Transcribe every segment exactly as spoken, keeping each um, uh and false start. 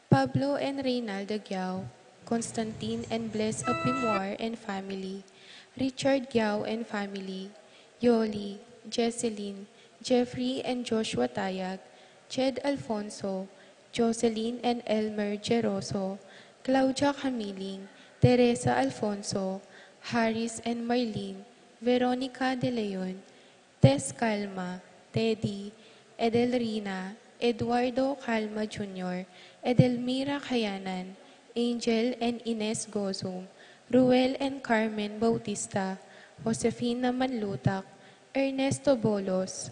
Pablo and Reynalda Giao, Constantine and Bless Oprimoir and family, Richard Giao and family, Yoli, Jesselyn, Jeffrey and Joshua Tayag, Jed Alfonso, Jocelyn and Elmer Geroso, Claudia Camiling, Teresa Alfonso, Harris and Marlene, Veronica De Leon, Tess Calma, Teddy, Edelrina, Eduardo Calma Junior, Edelmira Kayanan, Angel and Ines Gozum, Ruel and Carmen Bautista, Josefina Manlutak, Ernesto Bolos,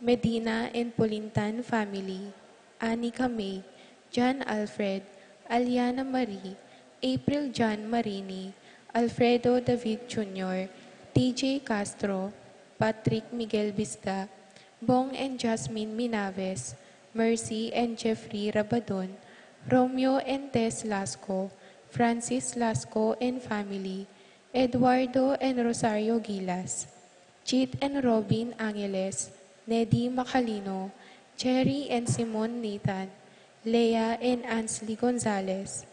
Medina and Pulintan family, Annie Camey, John Alfred, Aliana Marie, April John Marini, Alfredo David Junior, T J Castro, Patrick Miguel Bisda, Bong and Jasmine Minaves, Mercy and Jeffrey Rabadon, Romeo and Tess Lasco, Francis Lasco and family, Eduardo and Rosario Gilas, Chit and Robin Angeles, Nedi Macalino, Cherry and Simon Nathan, Lea and Ansley Gonzalez,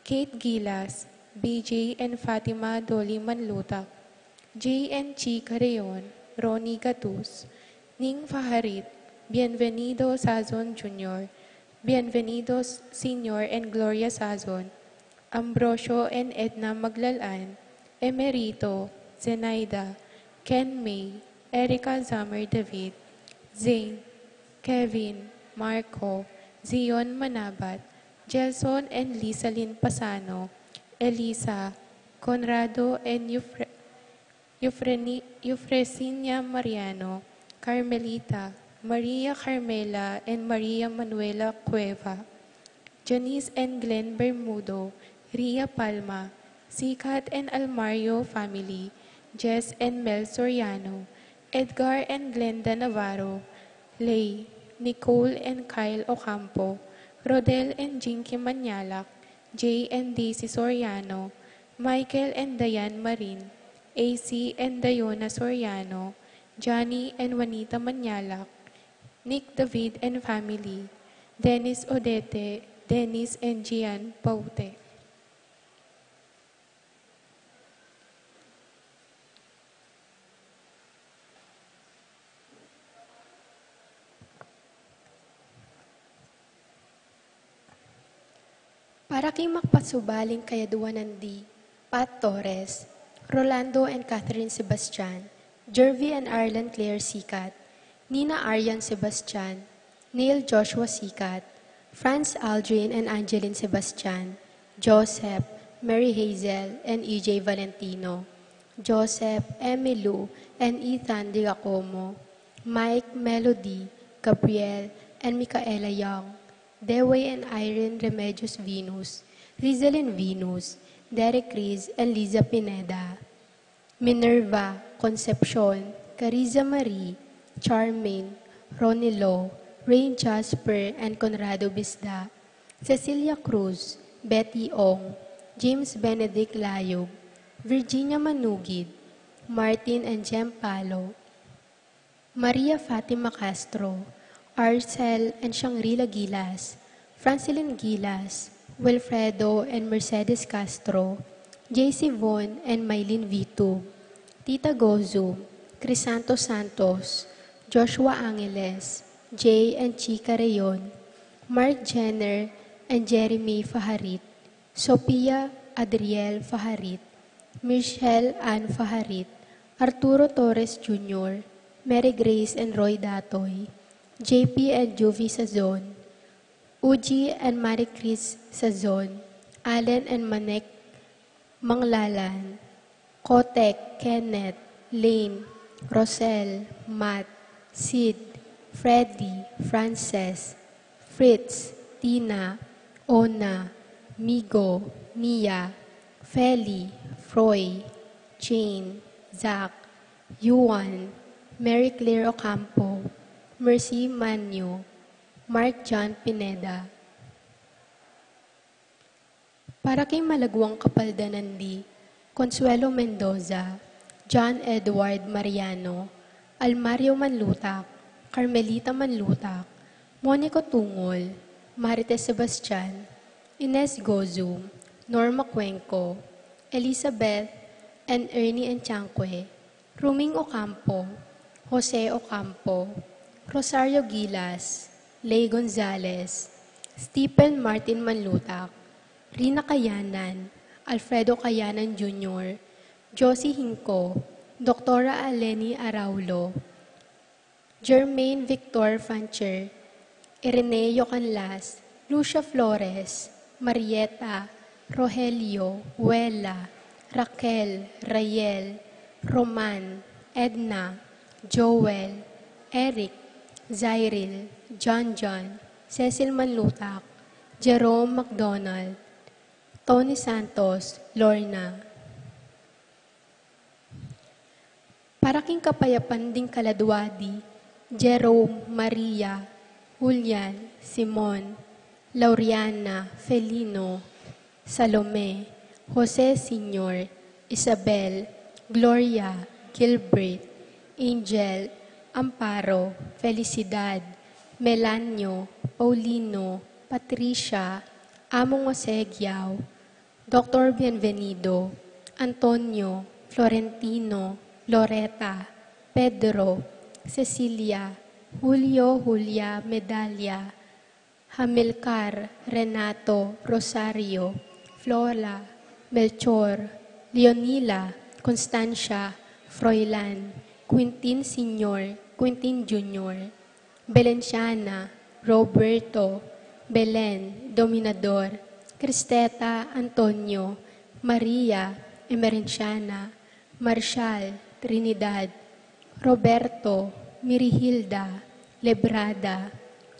Kate Gilas, B J and Fatima Dolly Manlutak, J and Chi Carreon, Ronnie Gatus, Ning Faharit, Bienvenido Sazon Junior, Bienvenido Senior and Gloria Sazon, Ambrosio and Edna Maglalan, Emerito, Zenaida, Ken May, Erica Zammer David, Zane, Kevin, Marco, Zion Manabat, Gelson and Lisalin Pasano, Elisa, Conrado and Eufre-, Eufreni-, Eufresinia Mariano, Carmelita, Maria Carmela and Maria Manuela Cueva, Janice and Glenn Bermudo, Ria Palma, Sikat and Almario family, Jess and Mel Soriano, Edgar and Glenda Navarro, Lay, Nicole and Kyle Ocampo, Rodel and Jinky Manyalak, Jay and Daisy Soriano, Michael and Diane Marin, A C and Diona Soriano, Johnny and Juanita Manyalak, Nick David and family, Dennis Odete, Dennis and Gian Paute. Para king makapasubaling kayaduanan di, Pat Torres, Rolando and Catherine Sebastian, Jervy and Arlan Claire Sikat, Nina Arian Sebastian, Neil Joshua Sikat, Franz Aldrin and Angeline Sebastian, Joseph, Mary Hazel and E J Valentino, Joseph, Emmy Lou and Ethan Di Giacomo, Mike, Melody, Gabriel and Micaela Young, Dewey and Irene Remedios Venus, Rizalin Venus, Derek Riz and Liza Pineda, Minerva, Concepcion, Cariza Marie, Charmaine, Ronilo, Rain Jasper and Conrado Bisda, Cecilia Cruz, Betty Ong, James Benedict Layog, Virginia Manugid, Martin and Jem Palo, Maria Fatima Castro, Arcel and Shangri-La Gilas, Francilyn Gilas, Wilfredo and Mercedes Castro, J C Von and Mylene Vitu, Tita Gozu, Crisanto Santos, Joshua Angeles, Jay and Chica Rayon, Mark Jenner and Jeremy Faharit, Sophia Adriel Faharit, Michelle Ann Faharit, Arturo Torres Junior, Mary Grace and Roy Datoy, J P and Juvie Sazon, Uji and Marie Chris Sazon, Allen and Manek Manglalan, Kotek, Kenneth, Lane, Rosel, Matt, Sid, Freddy, Frances, Fritz, Tina, Ona, Migo, Mia, Feli, Froy, Jane, Zach, Yuan, Mary Claire Ocampo, Mercy Manyo, Mark John Pineda. Para king malaguang kapaldanan di, Consuelo Mendoza, John Edward Mariano, Almario Manlutak, Carmelita Manlutak, Monico Tungol, Marites Sebastian, Ines Gozu, Norma Cuenco, Elizabeth and Ernie Enchanque, Ruming Ocampo, Jose Ocampo, Rosario Gilas, Lei Gonzales, Stephen Martin Manlutak, Rina Kayanan, Alfredo Kayanan Junior, Josie Hinco, Doktora Aleni Araulo, Germaine Victor Fancher, Ireneo Canlas, Lucia Flores, Marieta, Rogelio, Wela, Raquel, Rael, Roman, Edna, Joel, Eric, Zairil, John John, Cecil Manlutak, Jerome McDonald, Tony Santos, Lorna. Para king kapayapan ding kaladwa di, Jerome, Maria, Julian, Simon, Lauriana, Felino, Salome, Jose Senior, Isabel, Gloria, Gilbert, Angel, Amparo, Felicidad, Melanio, Paulino, Patricia, Among Jose Giao, Doktor Bienvenido, Antonio, Florentino, Loreta, Pedro, Cecilia, Julio, Julia, Medalia, Hamilcar, Renato, Rosario, Flora, Melchor, Leonila, Constancia, Froilan, Quintin Senior, Quintin Junior, Belenciana, Roberto, Belen, Dominador, Cristeta, Antonio, Maria, Emerenciana, Marshal, Trinidad, Roberto, Mirihilda, Lebrada,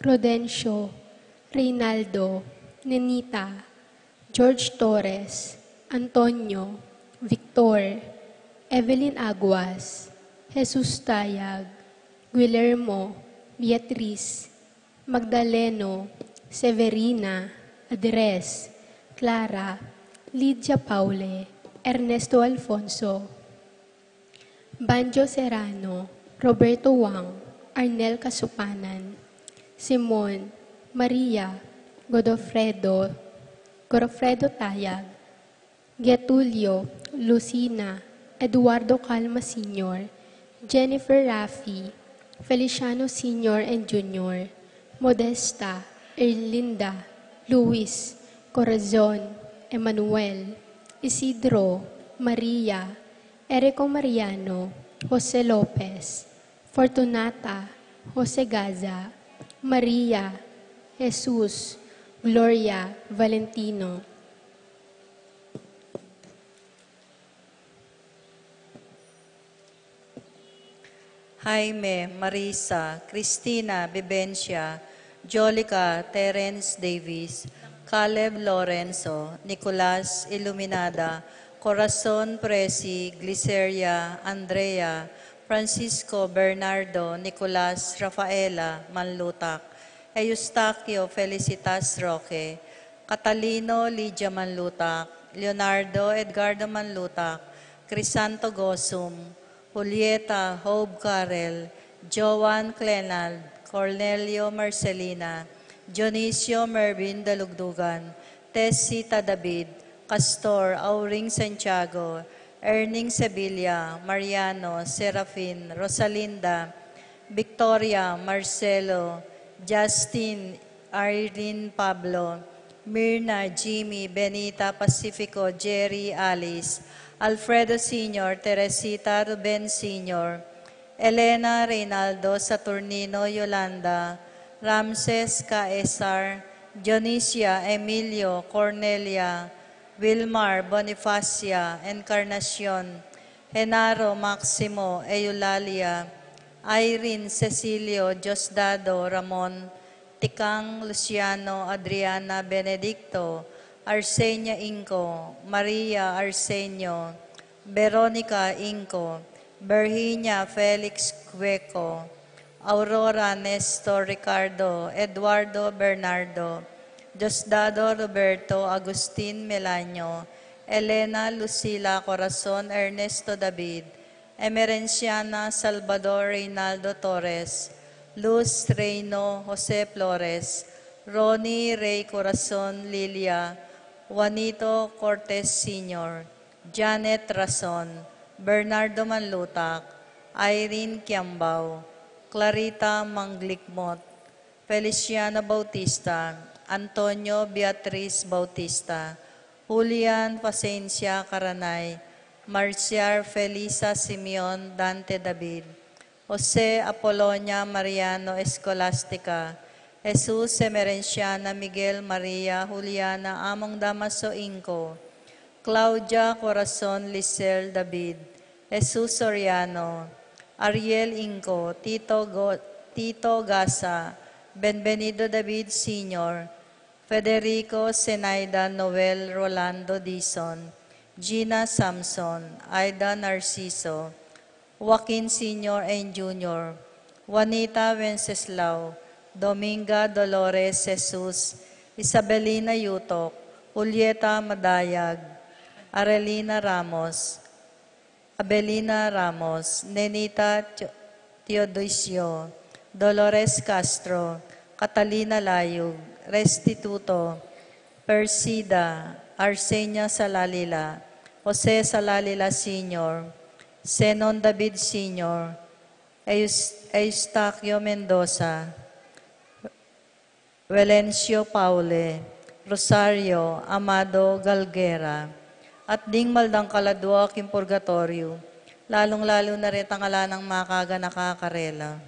Rodencio, Reynaldo, Nenita, George Torres, Antonio, Victor, Evelyn Aguas, Jesus Tayag, Guillermo, Beatriz, Magdaleno, Severina, Adres, Clara, Lydia Paule, Ernesto Alfonso, Banjo Serrano, Roberto Wang, Arnel Kasupanan, Simon, Maria, Godofredo, Godofredo Tayag, Getulio, Lucina, Eduardo Calma Senior, Jennifer Rafi, Feliciano Senior and Junior, Modesta, Erlinda, Luis, Corazon, Emmanuel, Isidro, Maria, Erico Mariano, Jose Lopez, Fortunata, Jose Gaza, Maria, Jesus, Gloria, Valentino. Jaime, Marisa, Cristina, Vivencia, Jolica, Terence Davis, Caleb Lorenzo, Nicolas, Iluminada, Corazon, Presi, Gliceria, Andrea, Francisco, Bernardo, Nicolas, Rafaela, Manlutak, Eustaquio, Felicitas, Roque, Catalino, Lydia Manlutak, Leonardo, Edgardo Manlutak, Crisanto Gosum, Julieta, Job Carel, Joan Clenald, Cornelio Marcelina, Dionisio Mervin Dalugdugan, Tessita David, Castor, Auring Santiago, Erning Sevilla, Mariano, Serafin, Rosalinda, Victoria, Marcelo, Justin, Irene, Pablo, Mirna, Jimmy, Benita, Pacifico, Jerry, Alice, Alfredo Senior, Teresita, Ruben Senior, Elena, Reynaldo, Saturnino, Yolanda, Ramses, Caesar, Dionisia, Emilio, Cornelia, Wilmar, Bonifacia, Encarnacion, Genaro, Maximo, Eulalia, Irene, Cecilio, Diosdado, Ramon, Tikang, Luciano, Adriana, Benedicto, Arsenia Inco, Maria, Arsenio, Veronica Inco, Virginia, Felix Cueco, Aurora, Nestor, Ricardo, Eduardo, Bernardo, Diosdado, Roberto, Agustin, Melanio, Elena, Lucila, Corazon, Ernesto, David, Emerenciana, Salvador, Reynaldo, Torres, Luz, Reino, Jose, Flores, Ronnie Rey Corazon, Lilia, Juanito Cortez Senior, Janet Rason, Bernardo Manlutac, Irene Kiambao, Clarita Manglicmot, Feliciano Bautista, Antonio Beatriz Bautista, Julian Facencia Caranay, Marciar Felisa Simeon Dante David, Jose Apolonia Mariano Escolastica, Jesus Emerenciana Miguel Maria Juliana Among Damaso Inco, Claudia Corazon Lisel David, Jesus Soriano, Ariel Inco, Tito, Go- Tito Gasa, Benvenido David Senior, Federico Zenaida Noel Rolando Dizon, Gina Samson, Aida Narciso, Joaquin Senior and Junior, Juanita Wenceslao, Dominga Dolores Jesus, Isabelina Yutok, Julieta Madayag, Arelina Ramos, Abelina Ramos, Nenita Teo- Teodosio, Dolores Castro, Catalina Layug, Restituto, Persida, Arsenia Salalila, Jose Salalila Senior, Zenon David Senior, Eus- Eustaquio Mendoza, Welencio Paule, Rosario Amado Galguera, at ding maldang kaladua king purgatoryo, lalung-lalu na retang ala nang makaganaka karela.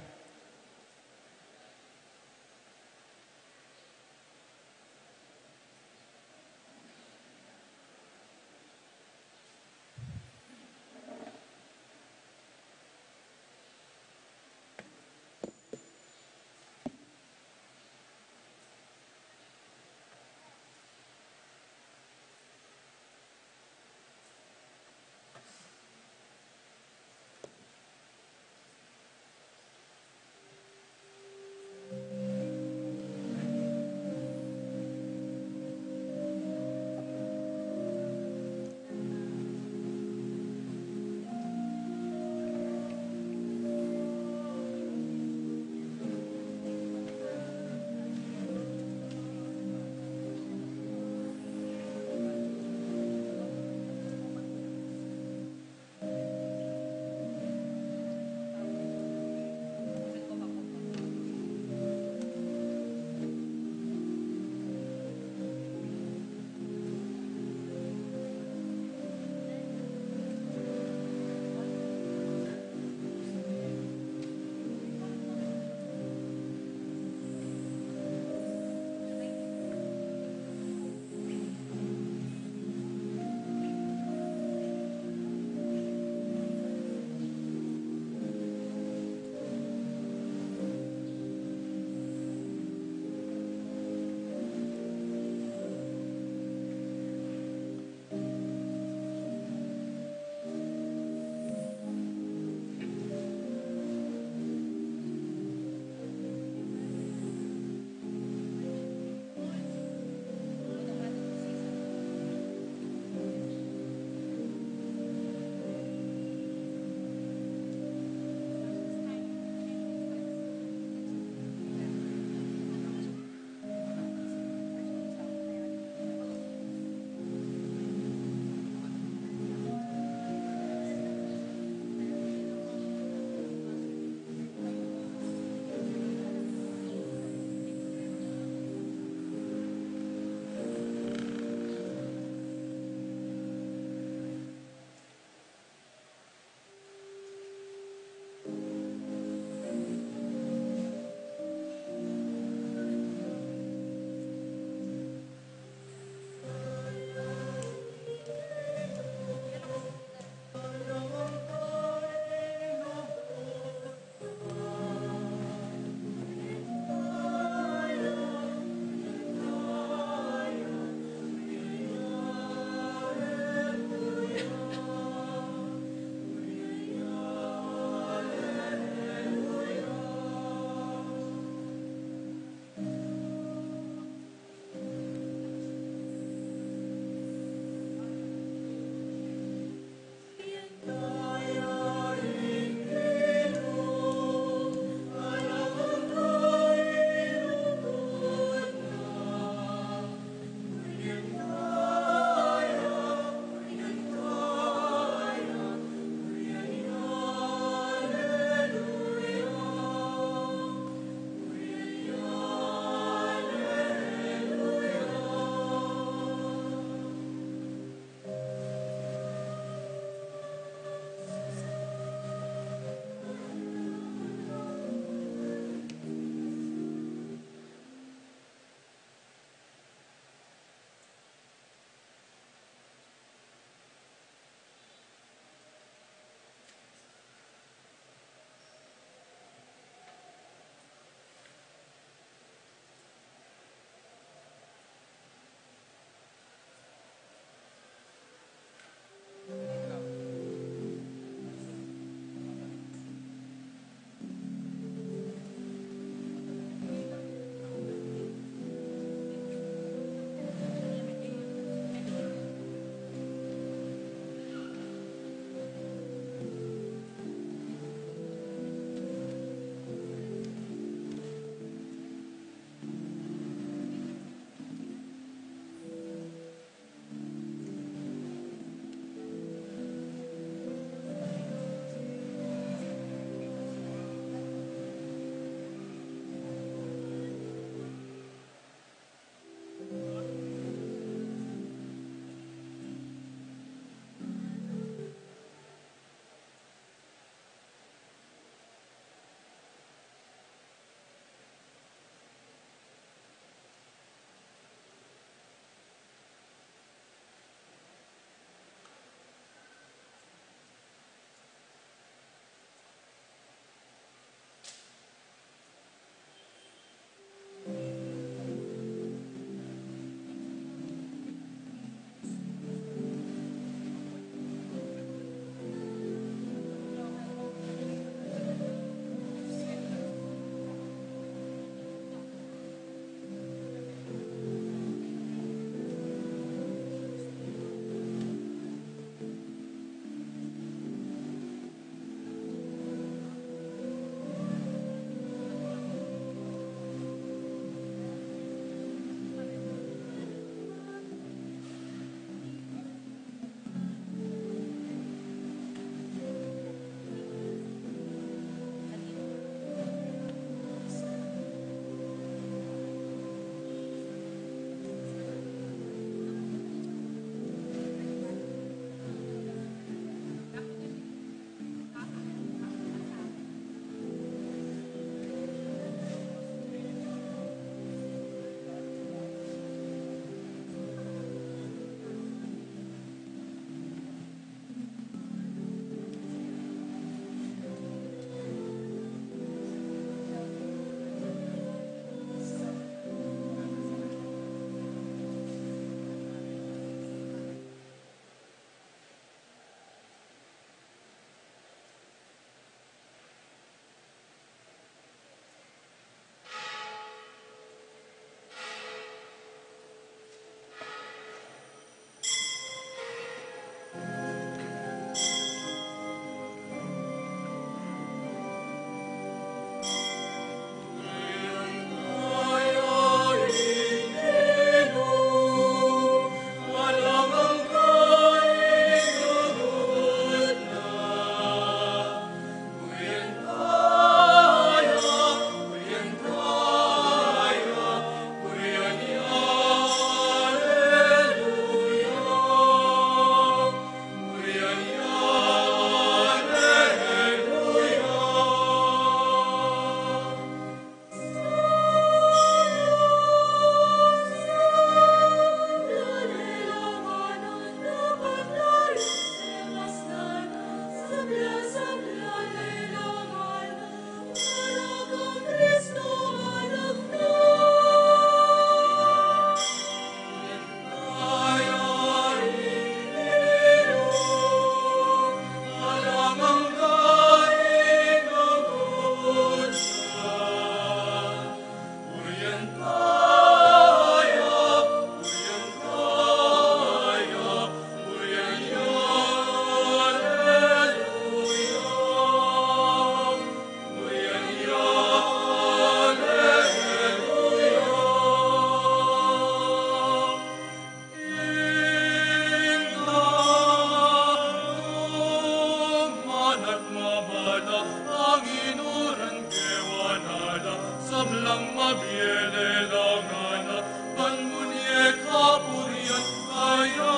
Lang mabiele la ngana, ban munie kapurian kaya.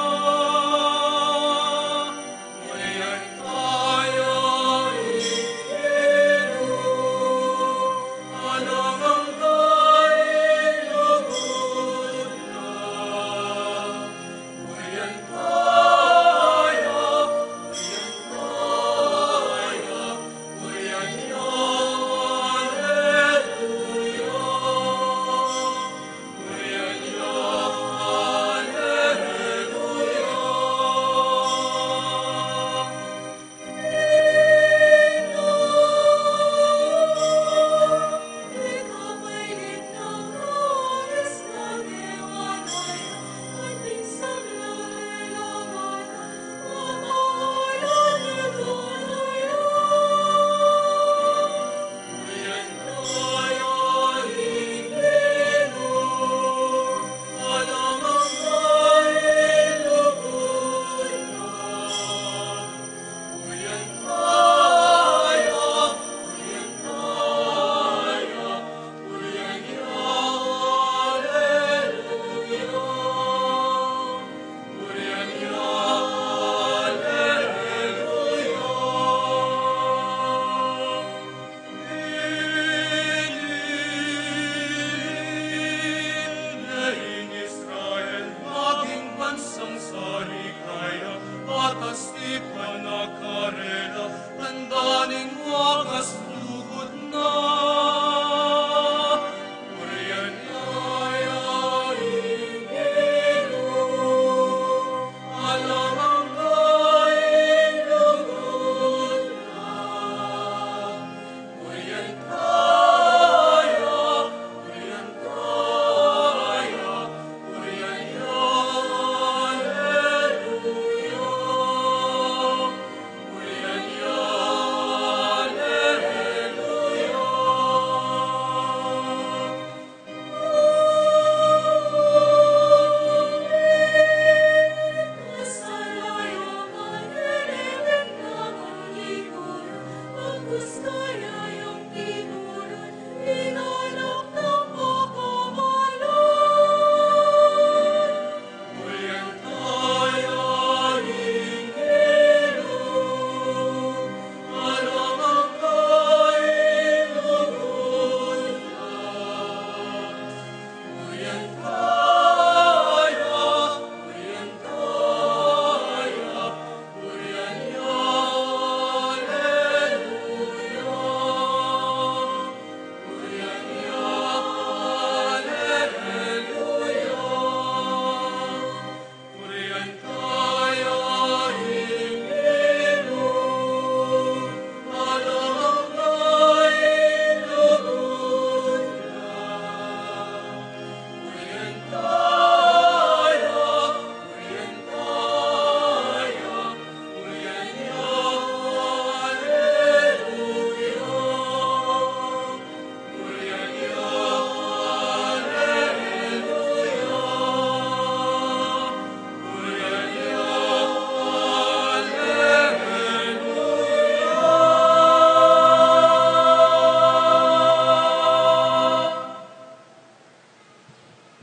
Mulian kaya ing Ginu, alang angga ing lugud na. Israel, maging bansang salikaya, at astipan na karela, tanda ning wagas lugud na. Purian kaya ing Ginu, alang angga ing lugud na.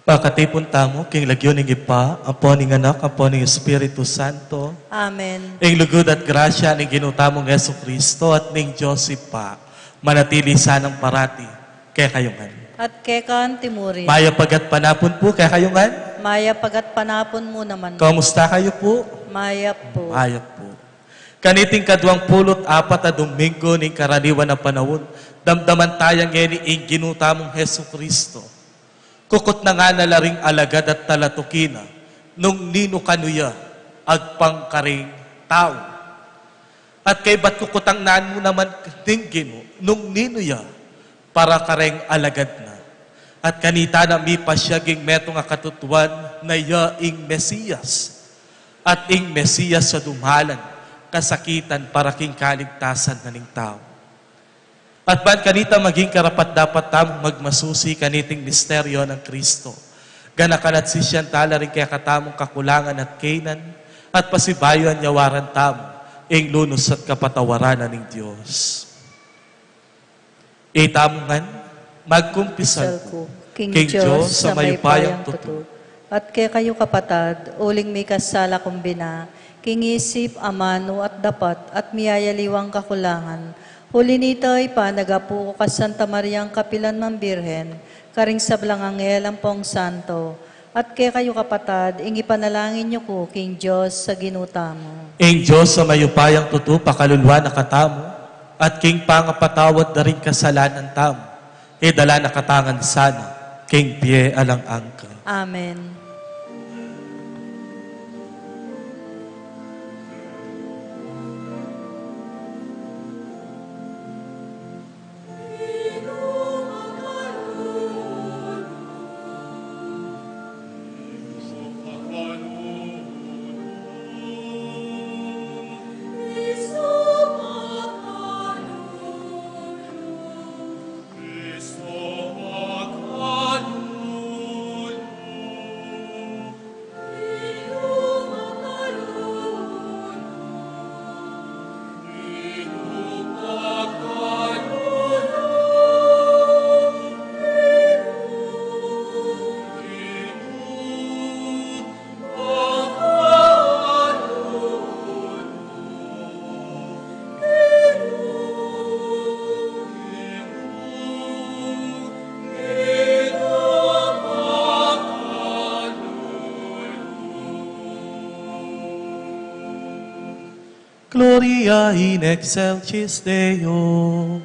Pakatipun tamu king lagyu ning Ibpa, ampo ning Anak, ampo ning Espiritu Santo. Amen. Ing lugud at grasya ning Ginu tamung Jesucristo at ning Dios Ibpa, manatili sanang parati kekayu ngan. At keka antimurin. Mayap a gatpanapun pu kekayu ngan. Mayap a gatpanapun mu naman. Kamusta kayu pu? Mayap pu. Mayap pu. Kaniting kaduang pulu't apat a Dominggu ning karaniwan a panaun, damdaman taya ngeni ing Ginu tamung Jesucristo. Kukutnan na la ring alagad at talatuki na nung ninu kanu ya agpang karing tau. At kaybat kukutnan mu naman ning Ginu nung ninu ya para kareng alagad na. At kanita na mipasyag ing metung a katutuan na iya ing Mesias. At ing Mesias a dumalan, kasakitan para king kaligtasan na ning tau. At ban kanita maging karapat-dapat tamung magmasusi kaniting misteryo nang Kristo, ganakan at sisian tala ring kekatamung kakulangan at kainan, at pasibayu a nyawaran tamu ing lunus at kapatawaran na ning Dios. Itamu ngan, Magkumpisal ku king Dios a mayupayang tutu, at kekayu kapatad, uling mikasala kung bina, king isip, amanu, at dapat, at miyayaliwang kakulangan. Uli nita, ipanagapu ku kang Santa Mariang kapilan man Birhen, karing sablang anghel ampong santo, at kekayu kapatad, ing ipanalangin yu ku king Dios a Ginu tamu. Ing Dios a mayupayang tutu pakaluluan na katamu, at king pangapatawad da ring kasalanan tamu, idala na katamu ngan sana king bie alang angga. Amen. Gloria in excelsis Deo.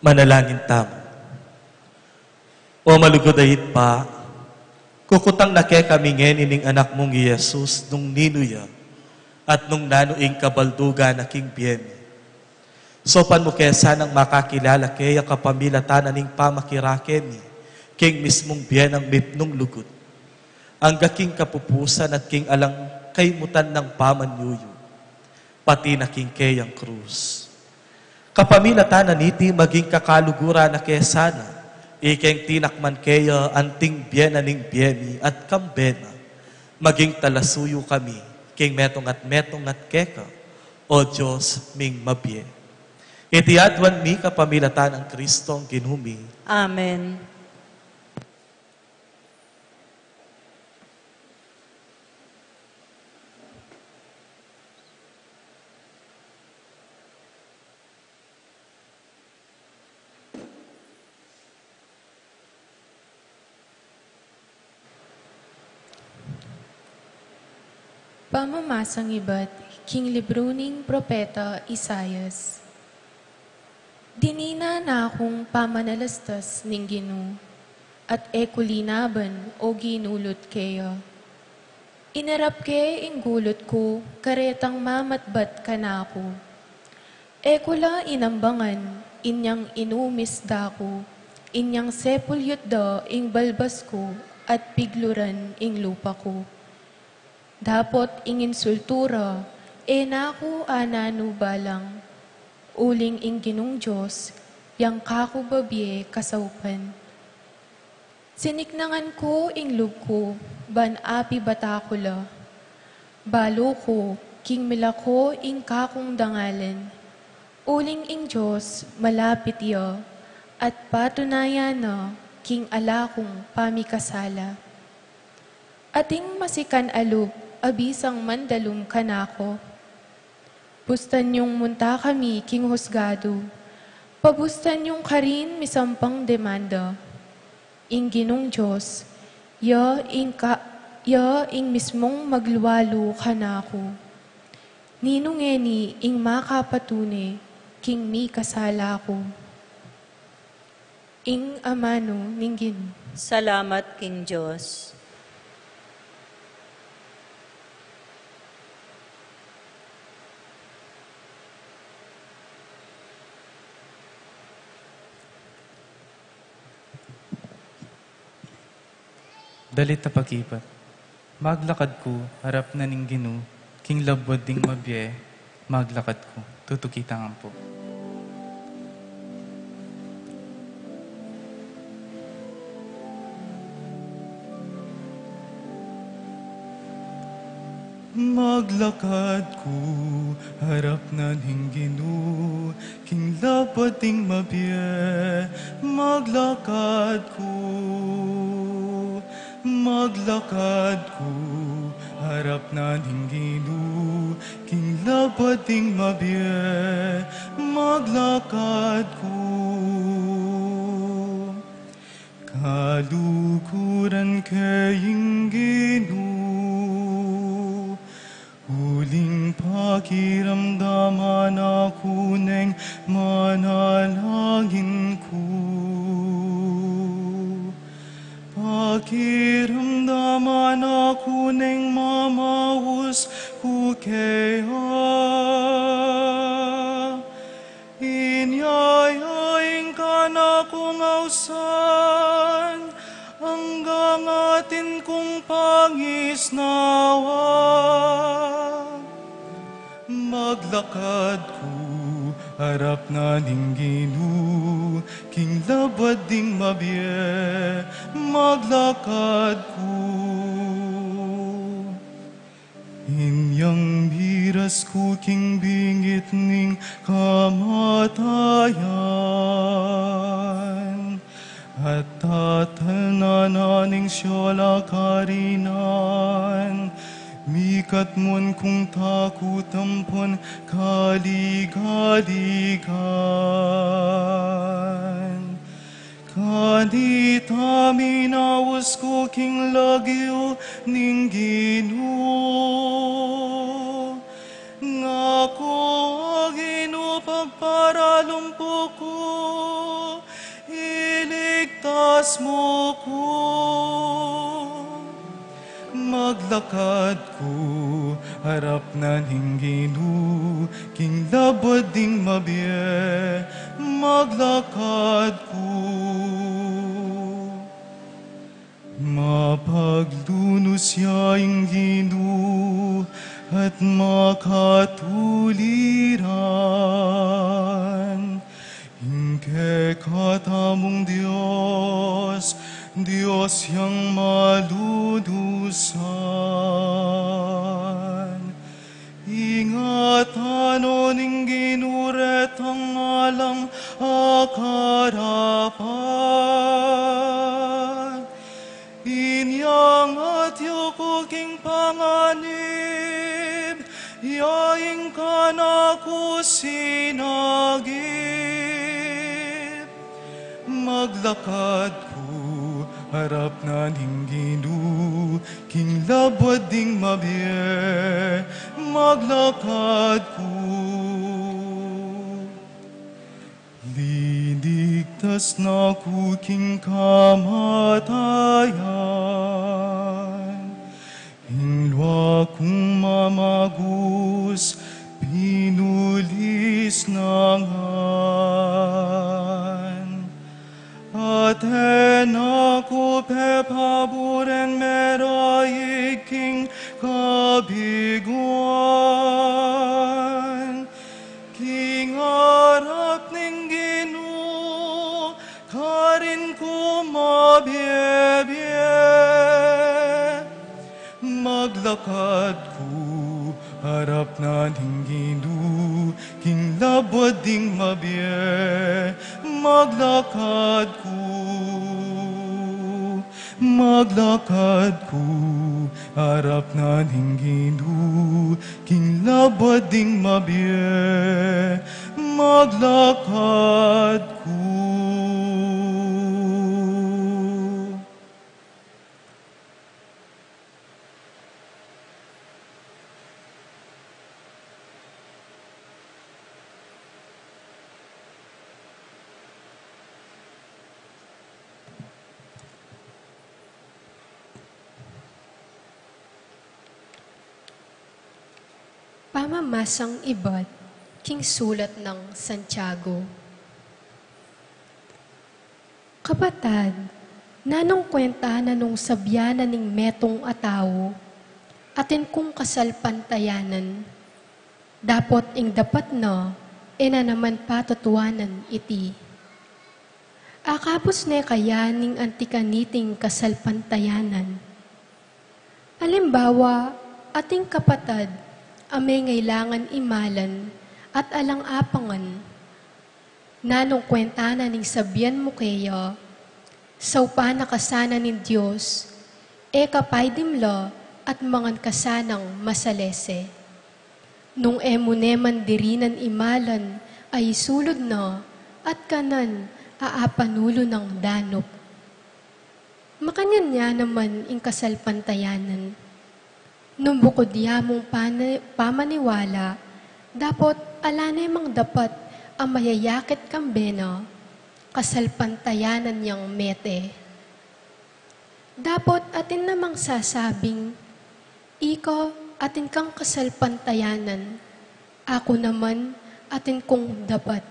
Manalangin tamu. O malugud a Ibpa, kukutang na kekami ngeni ning Anak mung i Jesus nung ninu ya at nung nanu ing kabaldugan na king bie mi. Saupan mu ke sanang makakilala keya kapamilatan na ning pamakirake mi king mismung bie nang mipnung lugud, angga king kapupusan at king alang kaimutan nang pamanyuyu, pati na king keyang krus. Kapamilatan na niti maging kakaluguran na ke sana, ikeng tinakman keya anting bie na ning bie mi at kambe na, maging talasuyu kami king metung at metung at keka, O Dios ming mabie. Iti aduan mi kapamilatan nang Kristong Ginu mi. Amen. Pamamasang ibat king libru ning propeta Isaias. Dininan na kung pamanalastas ning Ginu, at e ku linaban o ginulut keya. Inarap ke ing gulut ku karetang mamatbat kanaku. E ku la inambangan inyang inumis da ku, inyang sepulyut da ing balbas ku at pigluran ing lupa ku. Dapot ing insultu ra, e na ku ananu balang, uling ing Ginung Dios, yang kaku babie kasaupan. Siniknangan ku ing lub ku, ban apibata ku la. Balu ku, king milako ing kakung dangalan. Uling ing Dios, malapit ya, at patunayan na king ala kung pamikasala. Ating masikan a lub, a bisang mandalum kanaku. Bustan yung munta kami king husgadu. Pabustan yung karin misampang demanda. Ing Ginung Dios, ya ing ka-, ya ing mismung maglualu kanaku. Ninu ngeni ing makapatune king mikasala ku? Ing amanu ning Ginu. Salamat king Dios. Dalit a pakibat. Maglakad ku, arap na ning Ginu, king labud ding mabie, maglakad ku. Tutuki ta ngan pu. Maglakad ku, arap na ning Ginu, king labud ding mabie, maglakad ku. Maglakad ku, arap na ning Ginu, king labud ding mabie, maglakad ku. Kaluguran ke ing Ginu, uling pakiramdaman na ku neng manalangin ku. Pakiramdaman na ku neng mamaus ku keya. Inya ya ing kanakung ausan, anggang atin kung pangisnawa. Maglakad ku, arap na ning Ginu, king labud ding mabie, maglakad ku. Inyang miras ku king bingit ning kamatayan, at tatalnan na ning siol a karinan, mikat mu kung takut ampon kaligaligan. Kanita minaus ku king lagyu ning Ginu. Ngaku, O Ginu, pagparalumpu ku. Mas mo ku, maglakad ku, harap na ning Ginu, king labad ding mabie, maglakad ku. Mapaglunus ya ing Ginu, at makatuliran. Ing kekatamung Dios, Dios yang maludusan. Ingatan no ning Ginu retang alang akarapan. Inyang atiu ku king panganib, ya ing kanaku sinagip. Maglakad ku, harap na ning Ginu, king labad ding mabie, maglakad ku. Liligtas na ku king kamatayan, ing lua kung mamagus, pinulis na ngan. Atin na ku pepaburen meraig king kabiguan. King arap ning Ginu, karin ku mabiebie. Maglakad ku, harap na ning Ginu, king labad ding mabie. Maglakad ku, maglakad ku, harap na ning Ginu, king labad ding mabie, maglakad ku. Pamamasang ibat king sulat nang Santiago. Kapatad, nanung kwenta na nung sabian na ning metung a tau, atin kung kasalpantayanan, dapot ing dapat na, e na naman patutuanan iti. Akabus ne kaya ning anti kaniting kasalpantayanan? Alimbawa, ating kapatad a mengailangan imalan at alang apangan. Nanung kwenta na ning sabian mu keya, saupan na ka sana ning Dios, e ka paidim la at mangan ka sanang masalese. Nung e mu ne man dirinan imalan a isulud na at kanan a apanulu nang danup. Makanyan ya naman ing kasalpantayanan. Nung bukud ya mung pana-, pamaniwala, dapot ala ne mang dapat a mayayakit kambe na, kasalpantayanan yang mete. Dapot atin namang sasabing, "Ika atin kang kasalpantayanan, aku naman atin kung dapat."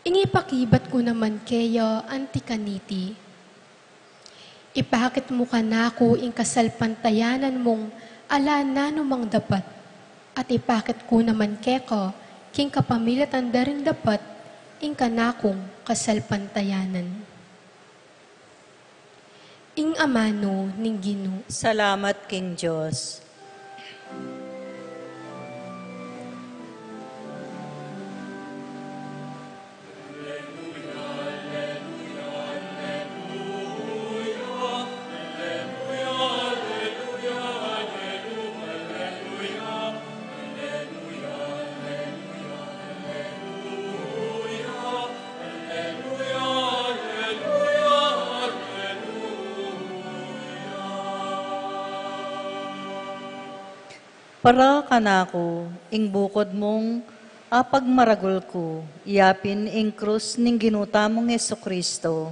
Ing ipakibat ku naman keya anti kaniti. Ipakit mu kanaku ing kasalpantayanan mung ala nanumang dapat, at ipakit ku naman keka king kapamilatan da ring dapat ing kanakung kasalpantayanan. Ing amanu ning Ginu. Salamat king Dios. Para kanaku, ing bukud mung apagmaragul ku, iya pin ing krus ning Ginu tamung Jesucristo.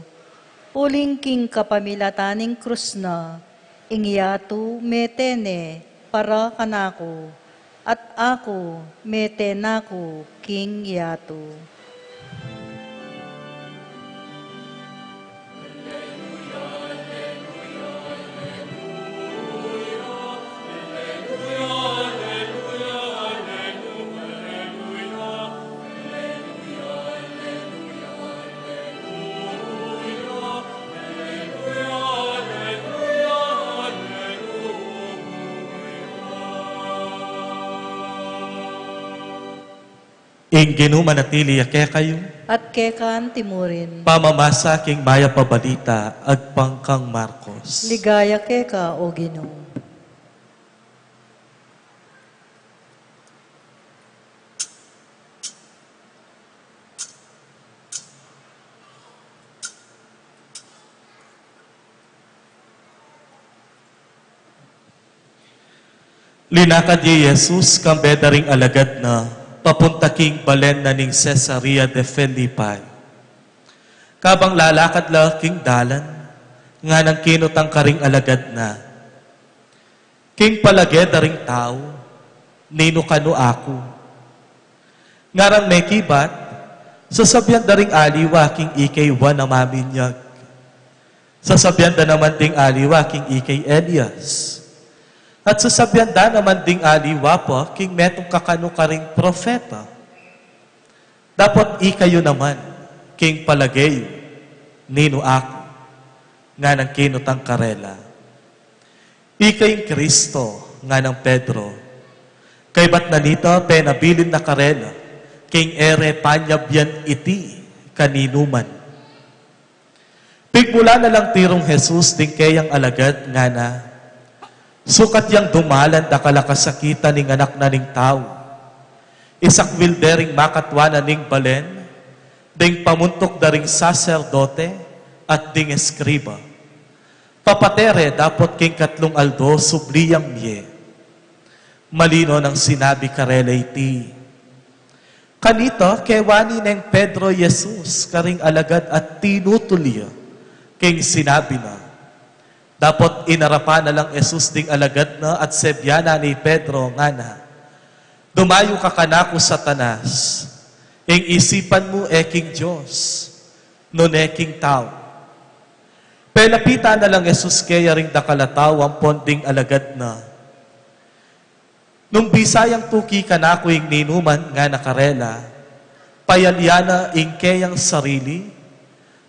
Uling king kapamilatan ning krus na, ing yatu mete ne para kanaku, at aku mete na ku king yatu. Ing Ginu manatili ya kekayu. At keka naman murin. Pamamasa king Mayap a Balita agpang kang Marcos. Ligaya keka, O Ginu. Linakad ya i Jesus kambe da ring alagad na papunta king balen na ning Cesarea de Felipe. Kabang lalakad la king dalan, nganang kinutang karing alagad na, "King palage da ring tau, ninu kanu aku?" Ngarang mekibat, sasabian da ring aliwa king ika i Juan a Maminyag. Sasabian da naman ding aliwa king ika i Elias. At sasabian da naman ding aliwa pa king metung kakanu karing propeta. Dapot ikayu naman, king palage yu, ninu aku? Nganang kinutang karela, "Ika ing Kristo," nganang Pedro. Kaybat na nita, penabilin na karela king e re panyabian iti kaninuman. Pigmula na lang tirung Jesus ding keyang alagad, ngana, "Sukat yang dumalan dakal a kasakitan ing Anak na ning Tau. Isakwil de ring makatwa na ning balen, ding pamuntuk da ring saserdote at ding eskriba. Papate re dapot king katlung aldo subli yang mie." Malino nang sinabi karela iti. Kanita, kewani neng Pedro i Jesus karing alagad at tinutul ya king sinabi na. Dapot inarapan na lang Jesus ding alagad na at sebianan ne i Pedro, ngana, "Dumayu ka kanaku, Satanas! Ing isipan mu e king Dios, nune king tau." Pelapitan na lang Jesus keya ring dakal a tau ampon ding alagad na. "Nung bisa yang tuki kanaku ing ninuman," ngana karela, "payalian na ing keyang sarili,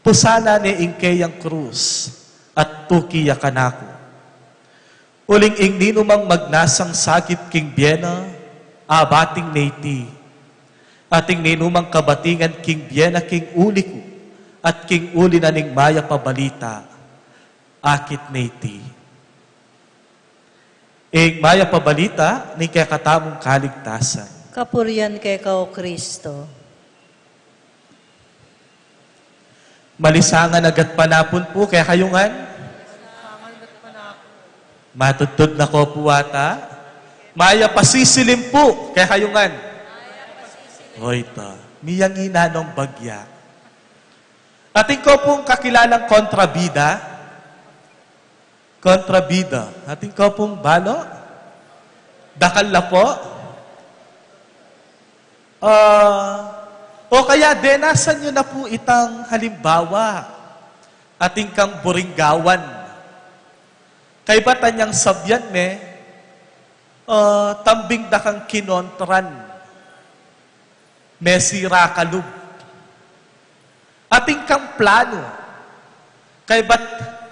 pusanan ne ing keyang krus, at tuki ya kanaku. Uling ing ninumang magnasang sagip king bie na, abating ne iti. At ing ninumang kabatingan king bie na king uli ku, at king uli na ning Mayap a Balita, akit ne iti." Ing Mayap a Balita ning kekatamung kaligtasan. Kapurian keka, O Kristo. Malisangan a gatpanapun pu kekayu ngan. Matudtud na ko pu ata. Mayap a sisilim pu kekayu ngan. Hoy, ta. Miyangina nong bagya. Atin ko pung kakilalang kontrabida. Kontrabida. Atin ko pung balo? Dakal la po? Ah, o kaya denasan yu na pu itang halimbawa. Atin kang buring gawan. Kaybat anyang sabian me, ah, tambing da kang kinontran. Mesira ka lub. Atin kang planu, kaybat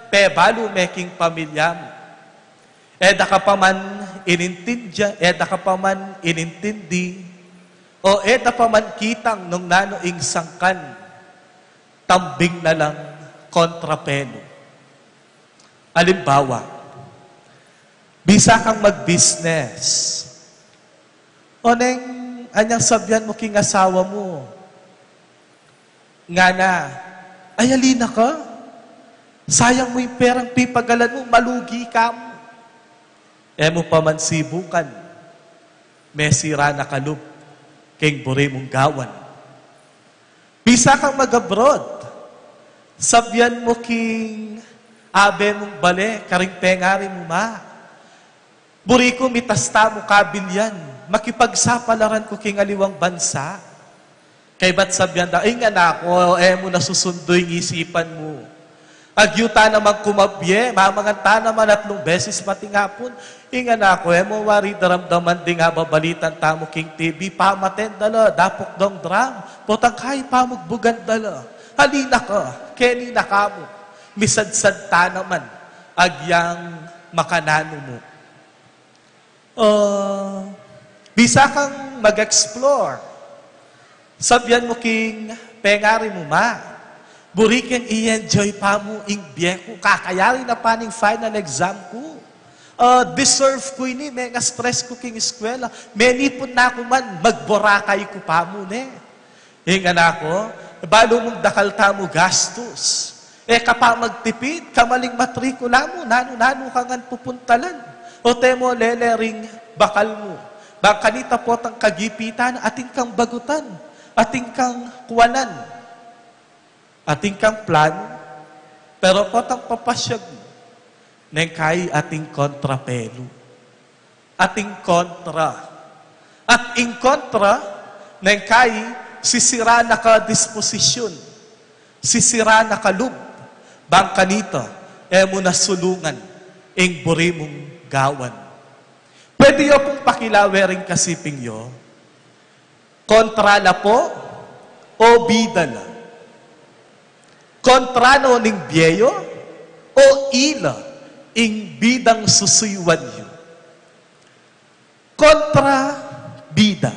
pebalu me king pamilya mu. E da ka pa man inintindi, e da ka pa man inintindi, o e da pa man kitang nung nanu ing sangkan, tambing na lang kontra pelu. Alimbawa, bisa kang magbisnes. O neng, anyang sabian mu king asawa mu, ngana, "Ay, ali na ka? Sayang mu ing perang pipagalan mu, malugi ka mu." E mu pa man sibukan, mesira na ka lub king buri mung gawan. Bisa kang mag-abroad. Sabian mu king abe mung bale, karing pengari mu ma. Buri ku mitas tamu kabilyan, makipagsapalaran ku king aliwang bansa. Kaybat sabian da, "Ing anak ko, e mu na susundu ing isipan mu. Agyu ta naman kumabie, mamangan ta naman atlung beses mating apun. Ing anak ko, e mu wari daramdaman ding ababalitan tamu king T V, pamaten da la, dapuk dang drum, potang kayi pamugbugan da la. Halina ka, keni na ka mu. Misadsad ta naman agyang makananu mu." O, bisa kang mag-explore. Sabian mu king pengari mu ma, "Buri keng i-enjoy pa mu ing bie ku, kakayari na pa ning final exam ku. O, deserve ku ini, menga-stress ku king eskwela, menipun na ku man, magborakay ku pa mu ne." Ing anak ko, balu mung dakal tamu gastus. E ka pa magtipid, kamaling matrikula mu, nanu-nanu ka ngan pupuntalan. O, te mu lele ring bakal mu. Bang kanita potang kagipitan, atin kang bagutan, atin kang kuanan, atin kang plan, pero potang papasyag mu, neng kayi atin kontra pelu. Atin kontra. At ing kontra, neng kayi, sisira na ka disposisyun, sisira na ka lub, bang kanita, e mu na sulungan ing buri mung gawan. Pwede yu pung pakilawe ring kasiping yu, kontra la po o bida la? Kontra no ning bie yu o ila ing bidang susuyuan yu? Kontra bida.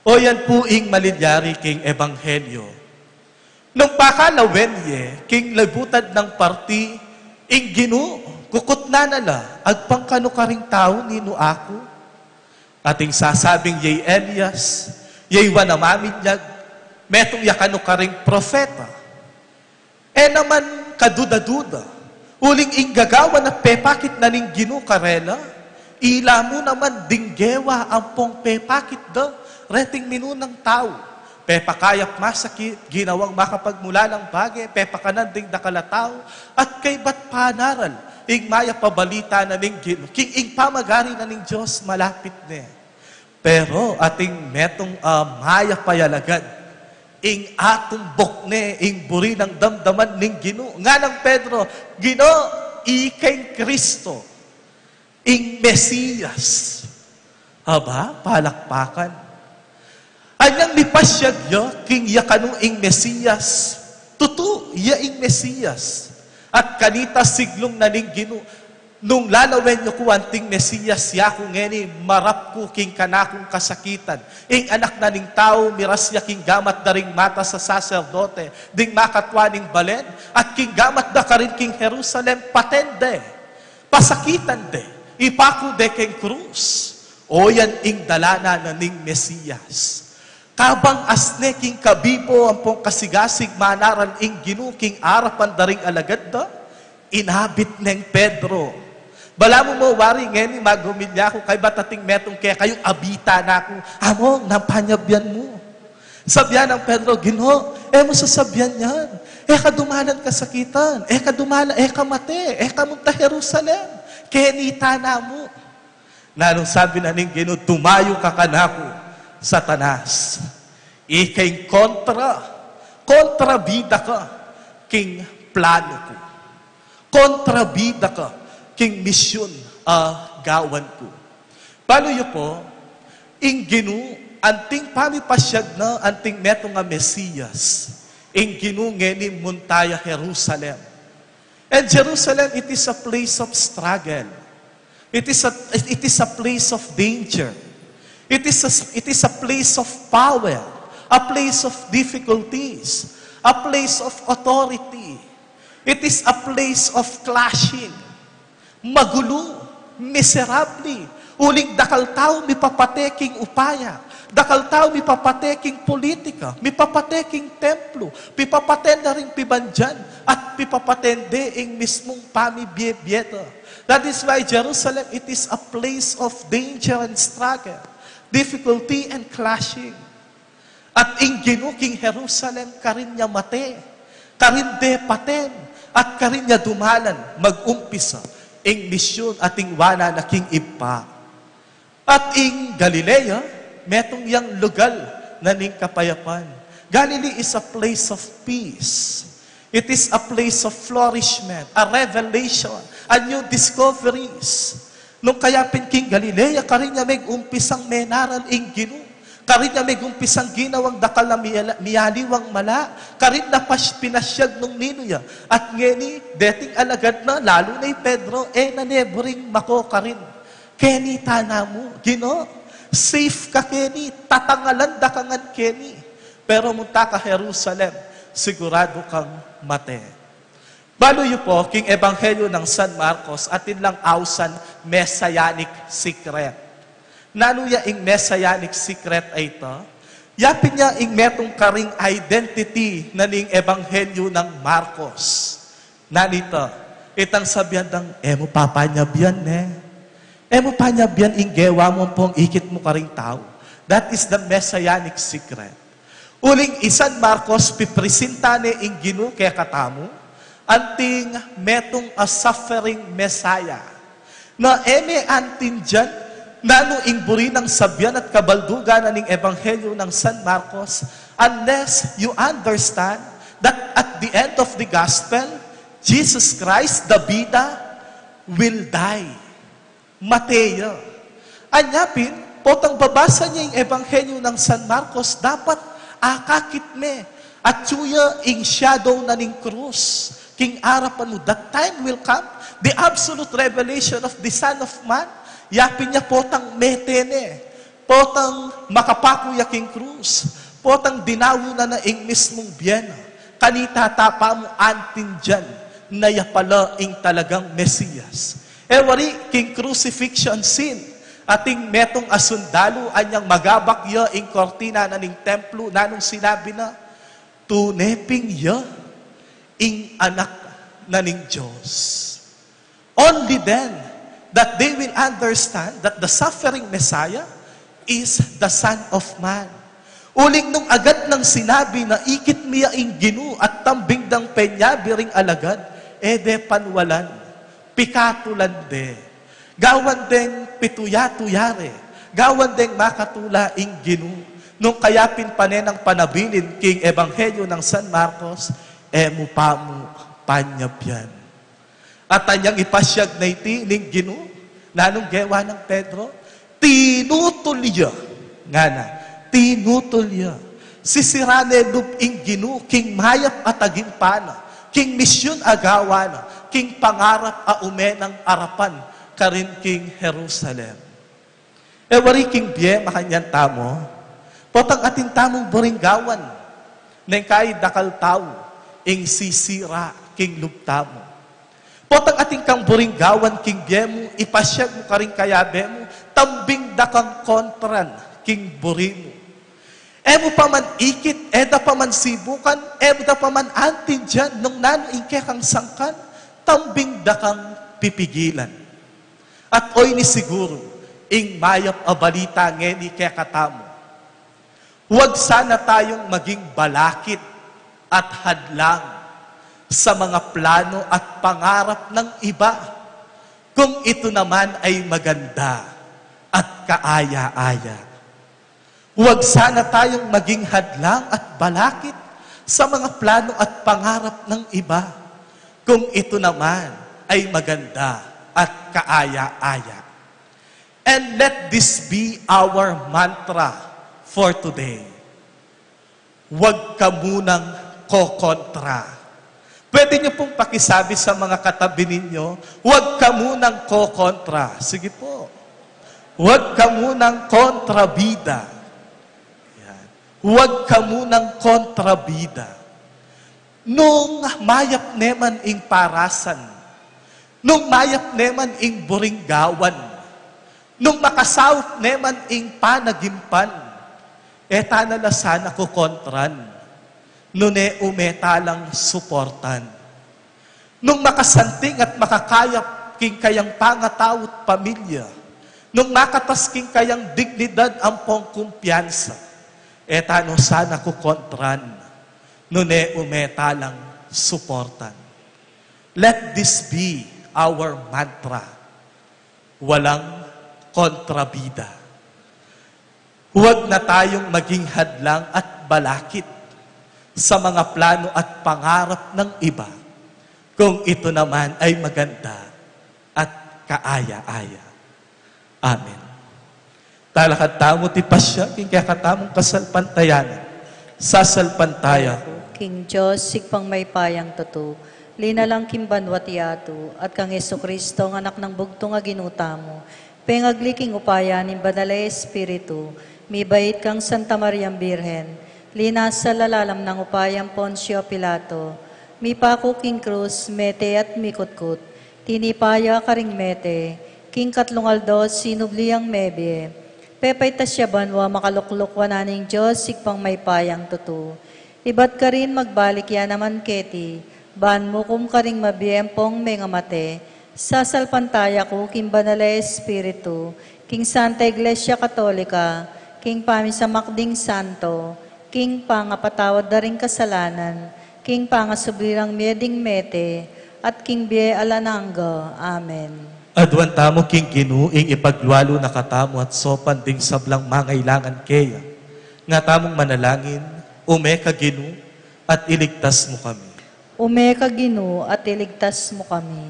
O yan pu ing malilyari king ebanghelyo. Nung pakalawen ye king libutad nang parti, ing Ginu, kukutnan na la, agpang kanu karing tau ninu aku? Ating sasabing yay Elias, yay wanamamin yag, metung ya kanu karing propeta. E naman kaduda-duda, uling ing gagawan at pepakit na ning Ginu karela, ila mu naman ding gewa ampong pepakit da reting minunang tau. Pepakayap masakit, ginawang makapagmulalang bage, pepakanan ding dakal a tau, at kaybat panaral, ing mayap a balita na ning Ginu, king ing pamagari na ning Dios malapit ne. Pero ating metung a mayap a alagad, ing atumbok ne ing buri nang damdaman ning Ginu. Nganang Pedro, "Ginu, ika ing Kristo, ing Mesias." Aba, palakpakan. Anyang mipasyag ya king ya kanu ing Mesias. Tutu, ya ing Mesias. At kanita siglung na ning Ginu, "Nung lalawen yu ku anting Mesias, yaku ngeni, marap ku king kanakung kasakitan. Ing Anak na ning Tau, miras ya king gamat da ring matas a saserdote, ding makatua ning balen, at king gamat da karin king Jerusalem, paten de, pasakitan de, ipaku de keng krus." O yan ing dalanan na ning Mesias. Kabang asne king kabibo ampong kasigasig manaral ing Ginu king arapan da ring alagad da, inabit neng Pedro. Balamu mo wari ngeni magumilya ku, kaybat ating metung kekayu, abita na ku. Among, nanu pang panyabyan mu? Sabian nang Pedro, "Ginu, e mu sasabian yan. E ka dumalan kasakitan, e ka dumalan, e ka mate, e ka munta Jerusalem. Kenita na mu." Nanung sabi na ning Ginu, "Dumayu ka kanaku, Satanas. Ika ing kontra, kontrabida ka king planu ku. Kontrabida ka king misyun a gawan ku." Balu yu po, ing Ginu, anting pamipasyag na anting metung a Mesias, ing Ginu ngeni munta ya Jerusalem. And Jerusalem, it is a place of struggle. It is a, it is a place of danger. It is a, it is a place of power, a place of difficulties, a place of authority. It is a place of clashing. Magulu, miserable. Uling dakal tau mipapate king upaya. Dakal tau mipapate king politika. Mipapate king templo. Pipapaten da ring pibandian. At pipapaten de ing mismung pamibie-bie da. That is why Jerusalem, it is a place of danger and struggle, difficulty and clashing. At ing Ginu king Jerusalem karin ya mate. Karin de paten, at karin ya dumalan, mag-umpisa ing misyun atin, wanan na king Ibpa. At ing Galilea, metung yang lugal na ning kapayapan. Galilee is a place of peace. It is a place of flourishment, a revelation, a new discoveries. Nung kaya pin king Galilea, karin ya megumpisang menaral ing Ginu. Karin ya megumpisang ginawang dakal a miyala-, miyaliwang mala. Karin na pas-, pinasyag nung ninung ya. At ngeni, deting alagad na, lalu na i Pedro, e na ne buring mako karin. Keni tana mu, Ginu, safe ka keni, tatangalan da ka ngan keni. Pero munta ka Jerusalem, siguradu kang mate. Balu yu po, king Ebanghelyo nang San Marcos, atin lang ausan messianic secret. Nanu ya ing messianic secret a ita? Ya pin ya ing metung karing identity na ning Ebanghelyo nang Marcos. Nanu ita? Itang sabian dang, e mu pa panyabian ne. E mu panyabian ing gewa mu ampong ikit mu karing tau. That is the messianic secret. Uling i San Marcos pipresinta ne ing Ginu kekatamu, anting metung a suffering Messiah. Na e me antindian nanu ing buri nang sabian at kabaldugan na ning Ebanghelyo nang San Marcos, unless you understand that at the end of the gospel, Jesus Christ, the bida, will die. Mate ya. Anya pin, potang babasa ne ing Ebanghelyo nang San Marcos, dapat akakit me, atyu ya ing shadow na ning krus king arapan mu. That time will come, the absolute revelation of the Son of Man. Ya pin ya potang mete ne, potang makapaku ya king krus, potang dinawu na na ing mismung bie na. Kanita ta pa mu antindian na ya pala ing talagang Mesias. E wari, king crucifixion scene, ating metung a sundalu anyang magabak ya ing kortina na ning templo, nanung sinabi na, "Tune pin ya ing Anak na ning Dios." Only then that they will understand that the suffering Messiah is the Son of Man. Uling nung agad nang sinabi na ikit mi ya ing Ginu at tambing dang penyabi ring alagad, e de panwalan, pikatulan de. Gawan deng pituya-tuya re, gawan deng makatula ing Ginu. Nung kaya pin pane nang panabilin king Ebanghelyo nang San Marcos, e mu pa mu panyabian. At anyang ipasyag na iti ning Ginu, nanung gewa nang Pedro? Tinutul ya, ngana, tinutul ya. Sisira ne lub ing Ginu king mayap a tagimpana, king misyun a gawa na, king pangarap a ume nang arapan karin king Jerusalem. E wari, king bie makanyan tamu, potang atin tamung buring gawan, neng kai dakal tau ing sisira king lub tamu. Potang atin kang buring gawan king bie mu, ipasyag mu karing kayabe mu, tambing da kang kontran king buri mu. E mu pa man ikit, e da pa man sibukan, e da pa man antindian nung nanu ing kekang sangkan, tambing da kang pipigilan. At oyni siguru ing mayap a balita ngeni kekatamu. Huwag sana tayong maging balakid at hadlang sa mga plano at pangarap ng iba, kung ito naman ay maganda at kaaya-aya. Huwag sana tayong maging hadlang at balakid sa mga plano at pangarap ng iba, kung ito naman ay maganda at kaaya-aya. And let this be our mantra for today. Huwag ka munang kokontra. Pwede niyo pong pakisabi sa mga katabi ninyo, "Huwag ka munang kokontra." Sige po. "Huwag ka munang kontrabida." Yan. "Huwag ka munang kontrabida." Nung mayap ne man ing parasan, nung mayap ne man ing buring gawan, nung makasaup ne man ing panagimpan, e ta na la sana kukontran, nune ume ta lang suportan. Nung makasanting at makakayap king kayang pangatau't pamilya, nung makatas king kayang dignidad ampong kumpiyansa, e ta no sana kukontran, nune ume ta lang suportan. Let this be our mantra. Walang kontrabida. Huwag na tayong maging hadlang at balakid sa mga plano at pangarap ng iba, kung ito naman ay maganda at kaaya-aya. Amen. Talakad tamu, tipasya king kekatamung kasalpantayanan. Sasalpantaya ku king Dios, Ibpang mayupayang tutu, linalang king banwa't yatu, at kang Jesucristo, a Anak nang bugtung a Ginu tamu, pengagli king upaya ning Banal a Espiritu, mibait kang Santa Mariang Birhen, linasa lalam ning upaya nang Poncio Pilato, mipaku king krus, mete at mikutkut, tinipa ya karing mete, king katlung aldo sinubli yang mebie, pepaitas ya banua, makalukluk wanan ning Dios, Ibpang mayupayang tutu. Ibat karin magbalik ya naman keti, ban mukum karing mabie ampong mengamate. Sasalpantaya ku king Banal a Espiritu, king Santa Iglesia Katolika, king pamisamak ding santo, king pangapatawad da ring kasalanan, king pangasubli rang mie ding mete, at king bie alang angga. Amen. Aduan tamu king Ginu ing ipaglualu na katamu at saupan ding sablang mangailangan keya. Nga tamung manalangin, ume ka Ginu, at iligtas mu kami. Ume ka Ginu, at iligtas mu kami.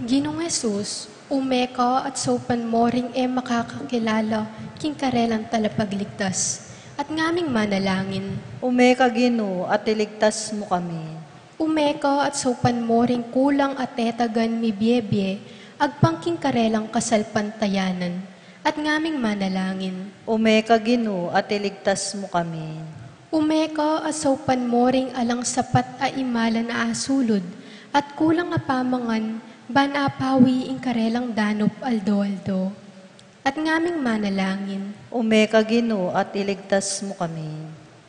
Ginung Jesus, ume ka at saupan mu ring e makakakilala king karelang talapagligtas, at ngaming manalangin. Ume ka Ginu, at iligtas mu kami. Ume ka at saupan mu ring kulang a tetagan mibie-bie agpang king karelang kasalpantayanan, at ngaming manalangin. Ume ka Ginu, at iligtas mu kami. Ume ka at saupan mu ring alang sapat a imalan a asulud, at kulang a pamangan, ban apawi ing karelang danup aldo-aldo. At ngaming manalangin. Ume ka Ginu, at iligtas mu kami.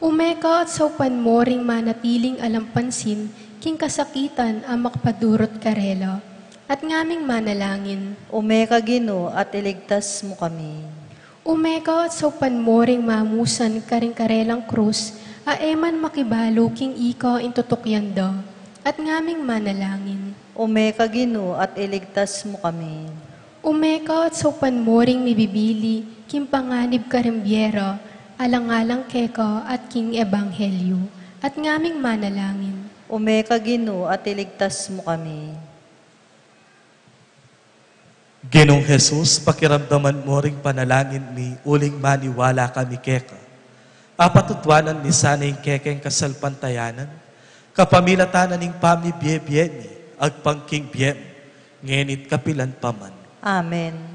Ume ka at saupan mu ring manatiling alang pansin king kasakitan a makapadurut karela, at ngaming manalangin. Ume ka Ginu, at iligtas mu kami. Ume ka at saupan mu ring mamusan karing karelang krus a e man makibalu king ika ing tutukyan da, at ngaming manalangin. Ume ka Ginu, at iligtas mu kami. Ume ka at saupan mu ring mibibili king panganib karing bie ra, alang-alang keka at king ebanghelyu, at ngaming manalangin. Ume ka Ginu, at iligtas mu kami. Ginung Jesus, pakiramdaman mu ring panalangin mi uling maniwala kami keka. Apatutuanan mi sana ing kekeng kasalpantayanan kapamilatan na ning pamibie-bie mi agpang king bie mu, ngeni't kapilan pa man. Amen.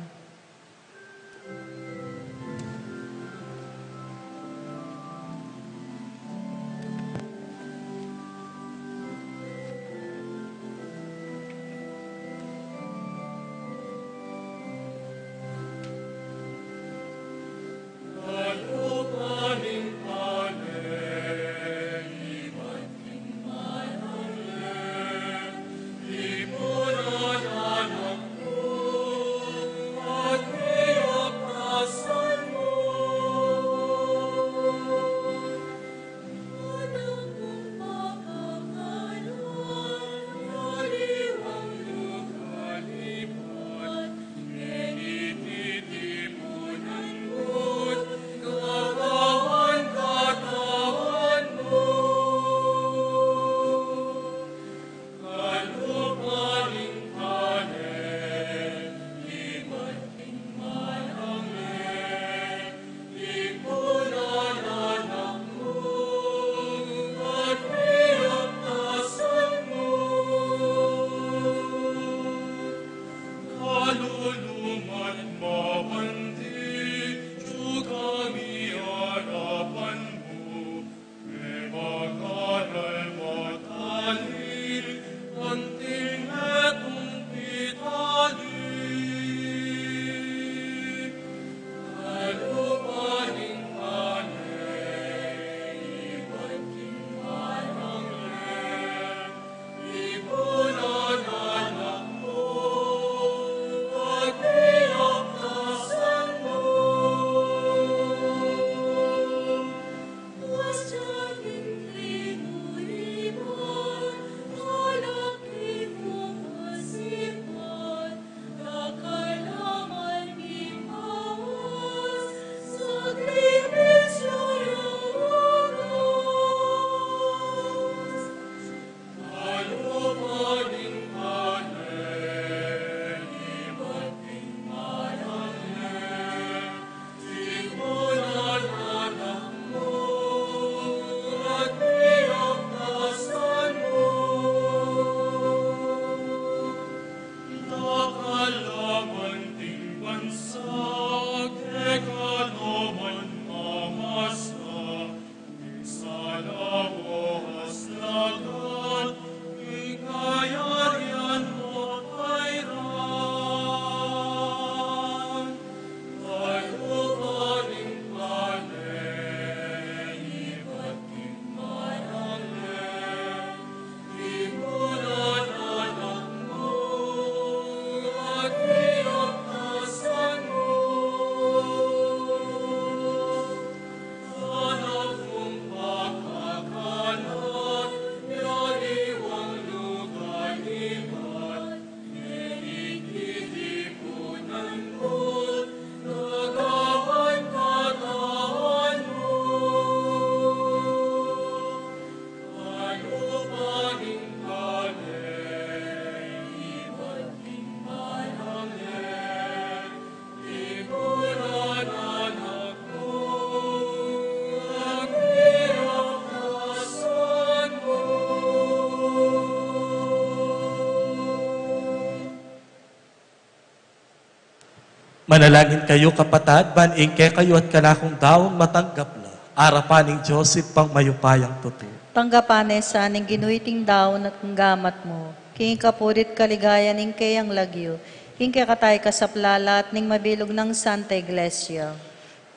Manalangin kayu, kapatad, ban ing kekayu at kanakung daun matanggap la arapan ning Dios Ibpang mayupayang tutu. Tanggapan ne sa ning Ginu iting daun at king gamat mu, king kapurian at kaligayan ning keyang lagyu, king kekatang kasaplalan at ning mabilug nang Santa Iglesia.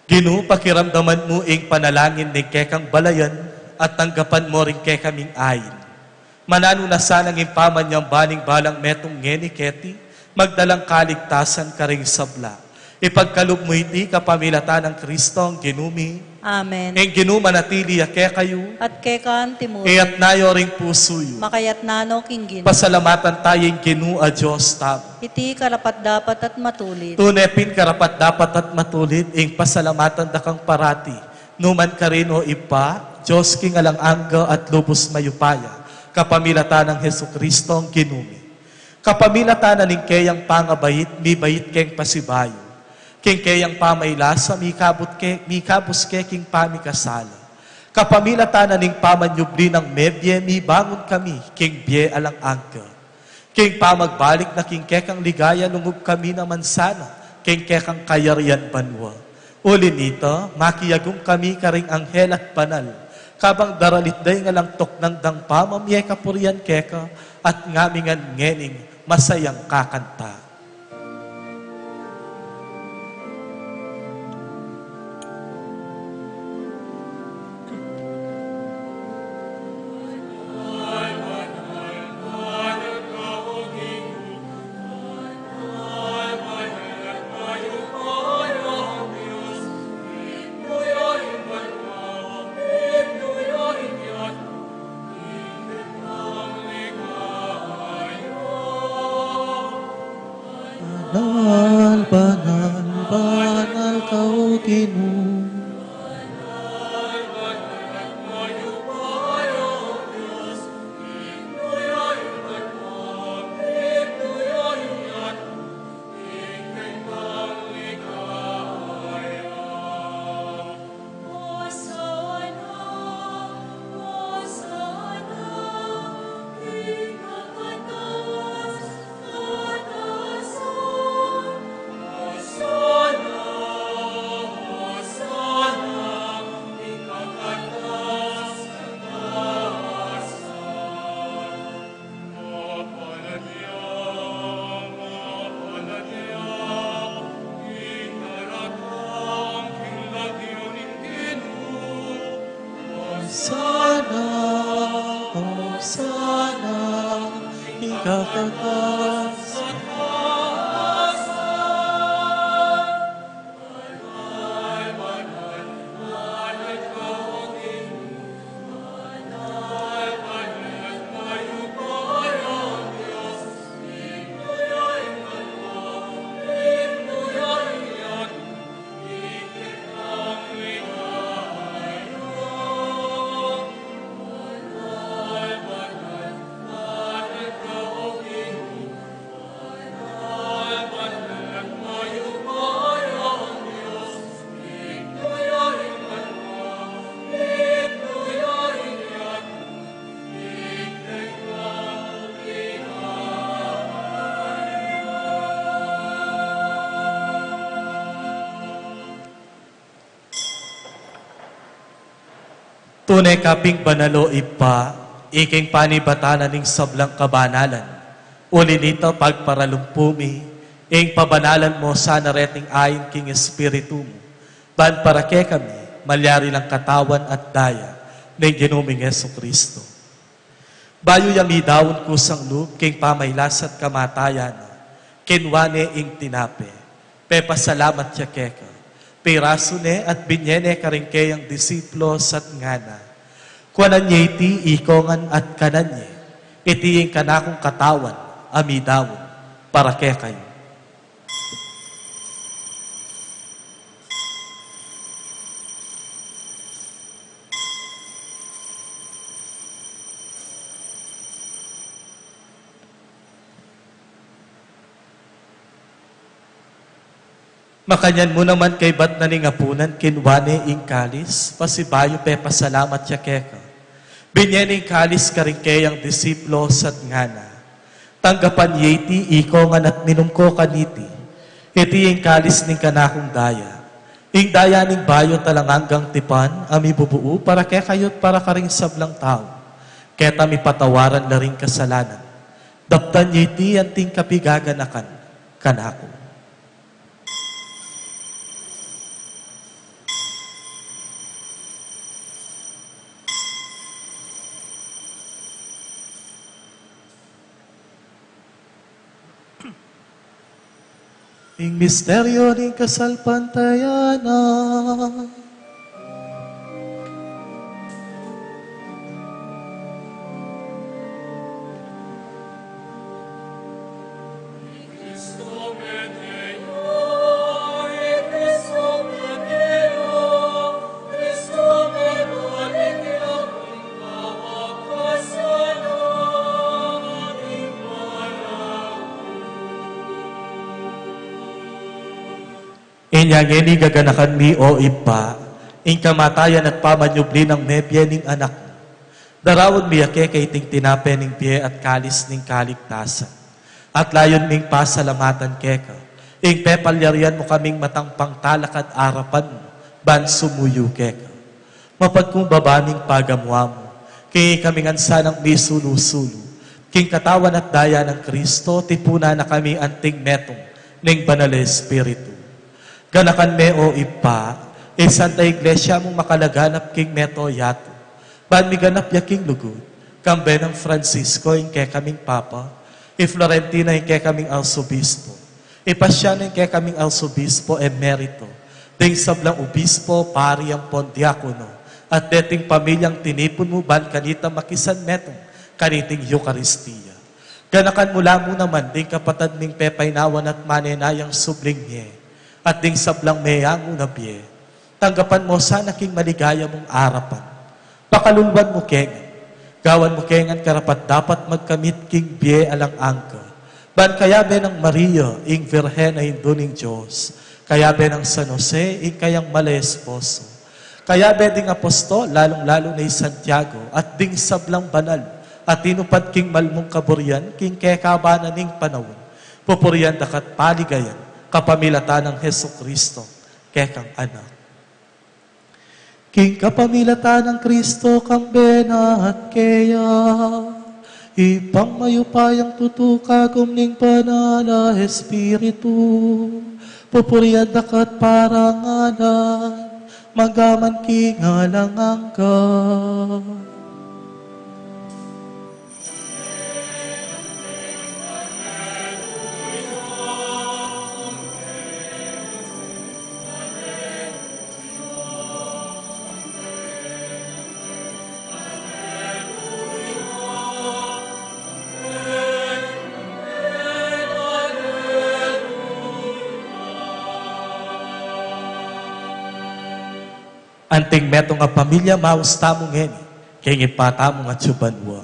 Ginu, pakiramdaman mu ing panalangin ning kekang balayan at tanggapan mu ring kekaming ain. Mananu na sanang ing pamanyamba ning balang metung ngeni keti, magdalang kaligtasan karing sabla. Ipagkalub mu iti kapamilatan nang Kristong Ginu mi. Amen. Ing Ginu manatili ya kekayu. At keka antimurin. Iyatas yu ring pusu yu. Makayatas no king Ginu. Pasalamatan taya ing Ginu a Dios tamu. Iti karapat-dapat at matulid. Tune pin karapat-dapat at matulid ing pasalamatan da kang parati, nu man karin, o Ibpa, Dios king alang angga at lubus mayupaya, kapamilatan nang Jesucristong Ginu mi. Kapamilatan na ning keyang pangabait, mibait keng pasibayu, king keyang pamailasa, mikabus ke, mikabus ke king pamikasala. Kapamilatan na ning pamanyubli nang mebie, mibangun kami king bie alang angga. King pamagbalik na king kekang ligaya, lungub kami naman sana king kekang kayarian banua. Uli nita, makiyagum kami karing anghel at banal, kabang daralit da ing alang tuknang dang pamamie kapurian keka, at ngaming ngening masayang kakanta. Banal, banal, banal ka, O Ginu. Hosana, Hosana, ikakataas. Tune ka pin banal, o Ibpa, ika ing panibatan na ning sablang kabanalan. Uli nita, pagparalumpu mi ing pabanalan mu sana reting ain king Espiritu mu, ban para kekami malyari lang katawan at daya ning Ginu ming Jesucristo. Bayu ya midaun kusang lub king pamailas at kamatayan na, kinua ne ing tinape, pepasalamat ya keka, pirasu ne at binye ne karing keyang disipulus at ngana: Kuanan ye iti ikongan at kanan ye, iti ing kanakung katawan a midaun para kekayu. Makanyan mu naman kaybat na ning apunan, kinua ne ing kalis, pasibayu pepasalamat ya keka, binye ne ing kalis karing keyang disipulus at ngana: Tanggapan ye iti ikongan at minum ko kaniti, Iti ing kalis ning kanakung daya, ing daya ning bayu at alang anggang tipan, a mibubuu para kekayu't para karing sablang tau. Keta mipatawaran la ring kasalanan. Daptan ye iti anting kapigaganakan kanaku. Ing misteryo ning kasalpantayanan. Inya ngeni gaganakan mi, o Ibpa, ing kamatayan at pamanyubli nang mebie ning Anak mu. Daraun mi ya keka iting tinape ning bie at kalis ning kaligtasan. At layun ming pasalamatan keka ing pepalyarian mu kaming matang pangtalakad arapan mu ban sumuyu keka. Mapagkumbaba ming pagamuan mu king ikami ngan sanang misulu-sulu king katawan at daya nang Kristo, tipunan na kami anting metung ning Banal a Espiritu. Ganakan me, o Ibpa, ing Santa Iglesia mung makalaganap king meto yatu, ban miganap ya king lugud, kambe nang Francisco ing kekaming Papa, i Florentino ing kekaming Arsobispo, i Pasiano ing kekaming Arsobispo Emerito, ding sablang obispo, pari, ampon diakono, at deting pamilyang tinipun mu ban kanita makisanmetung kaniting Eukaristia. Ganakan mu la mu naman ding kapatad ming pepainawan at manenayang subling mie, at ding sablang meyangu na bie. Tanggapan mu sana king maligaya mung arapan. Pakaluluan mu kami, gawan mu kami ngan karapat-dapat magkamit king bie alang angga, ban kayabe nang Maria, ing Virgen a Indu ning Dios, kayabe nang San Jose, ing kayang mal a esposo, kayabe ding apostol, lalung-lalu na i Santiago, at ding sablang banal a tinupad king mal mung kaburian king kekaban na ning panaun, pupurian daka at paligayan kapamilatan nang Jesucristo, kekang Anak. King kapamilatan nang Kristo, kambe na at keya, Ibpang mayupayang tutu, kagum ning Banal a Espiritu, pupurian daka at parangalan, mangga man king alang angga. Anting metung a pamilya, maus tamu ngeni king Ibpa tamu a atsu banua.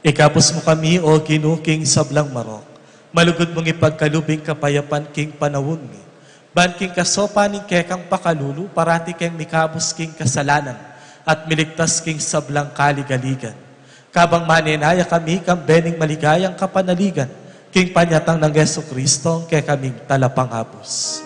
Ikabus mu kami, O Ginu, king sablang marok. Malugud mung ipagkalub ing kapayapan king panaun mi. Ban king kasopan ning kekang pakalulu, parati keng mikabus king kasalanan at miligtas king sablang kaligaligan. Kabang manenaya kami kambe ning maligayang kapanaligan, king panyatang nang Jesucristo, kekaming talapangabus.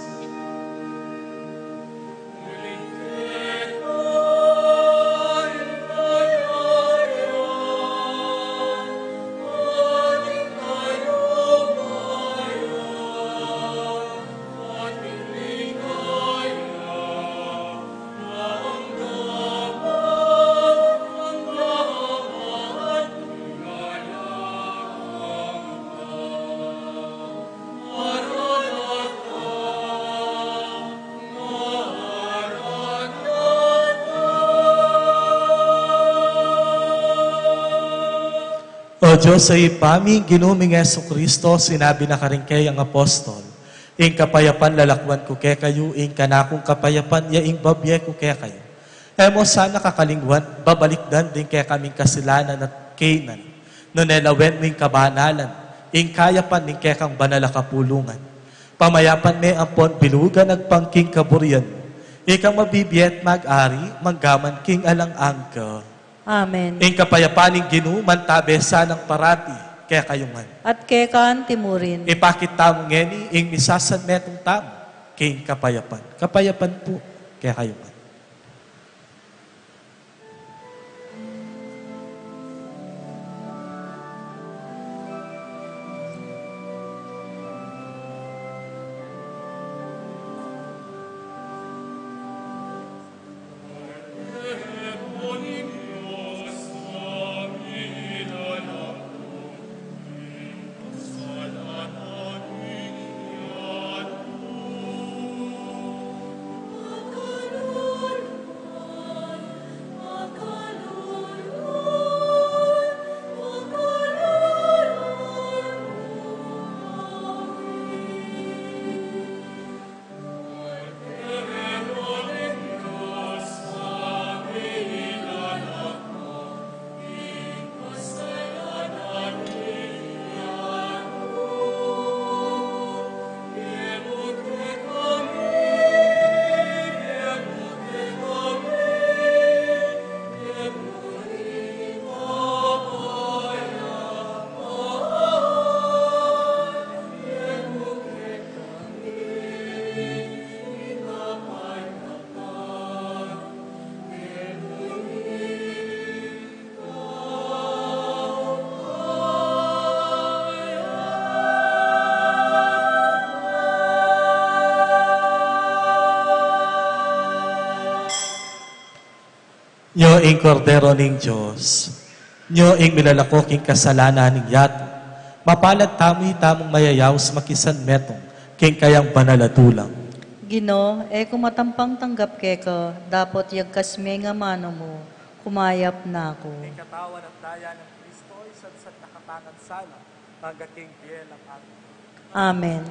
O Dios a Ibpa mi, ing Ginu ming Jesucristo, sinabi na karing keyang apostol, ing kapayapan lalakwan ku kekayu, ing kanakung kapayapan ya ing babie ku kekayu. E mo sana kakalingwan, babalikdan ding kekaming kasilanan at keynan, nune lawen mu ing kabanalan, ing kayapan ning kekang banal a kapulungan. Pamayapan me ampon bilugan agpang king kaburian mu, ikang mabibie at mag-ari, manggaman king alang angga. Amen. Ing kapayapan ning Ginu mantabe sanang parati kekayu ngan. At keka anti mu rin. Ipakit tamu ngeni ing misasanmetung tamu king kapayapan. Kapayapan pu kekayu ngan. Nyo ing Kordero ning Dios, nyo ing milalako king kasalanan ning yatu. Mapalad tamu itamung mayayaus makisanmetung king kayang banal a dulang. Ginu, e ku matampang tanggap keka, dapot yagkas me ing amanu mu, kumayap na ku. Ing katawan at daya nang Kristo, isatsat na katangan sana, angga king bie alang angga. Amen.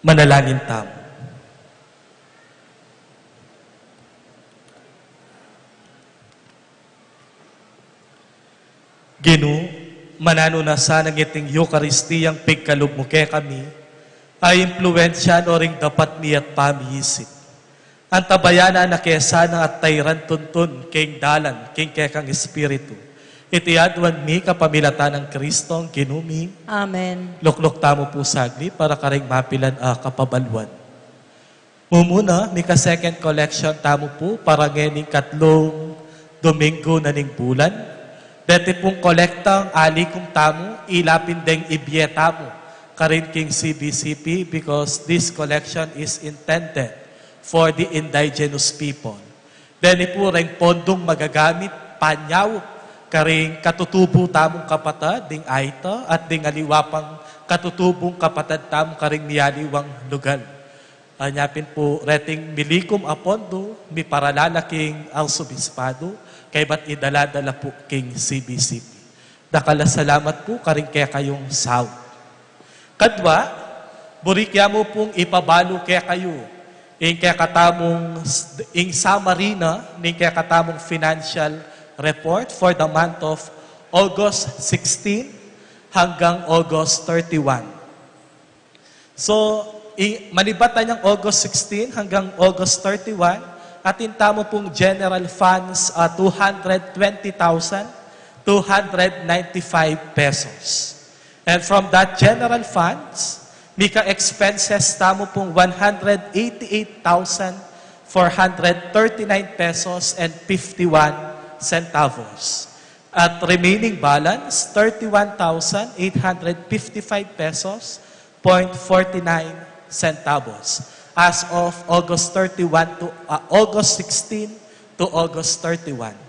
Manalangin tamu. Ginu, mananu na sana ngening Eukaristiyang pigkalub mu kekami, a impluwensyan no ring dapat mi at pamiisip. Antabayanan na ke sana at tairan tuntun king dalan king kekang Espiritu. Iti aduan mi kapamilatan nang Kristong Ginu mi. Amen. Lukluk tamu pu saglit para karing mapilan a kapabaluan. Mumuna, mika second collection tamu pu para ngening katlung Domingo na ning bulan. Deti pung kolektang alikum tamu, ila pin deng ibie tamu karin king C B C P, because this collection is intended for the indigenous people. Deni pu reng pondung magagamit panyaup karing katutubu tamung kapatad ding Aita at ding aliwa pang katutubung kapatad tamu karing miyaliwang lugal. Anya pin pu reting milikum a pondo, miparala la king Arsobispado, kaybat idala da la pu king C B C P. Dakal a salamat pu karing kekayung saup. Kadwa, buri ke mu pung ipabalu kekayu ing kekatamung s-, ing summary na ning kekatamung financial report for the month of August sixteen hanggang August thirty-one. So, i-, manibat tanyang August sixteen hanggang August thirty-one, atin tamu pung general funds, ah, two hundred twenty thousand two hundred ninety-five pesos. And from that general funds, mika expenses tamu pung one hundred eighty-eight thousand four hundred thirty-nine pesos and fifty-one centavos. At remaining balance, thirty-one thousand eight hundred fifty-five pesos point forty-nine centavos as of August thirty-one to, ah, August sixteen to August thirty-one.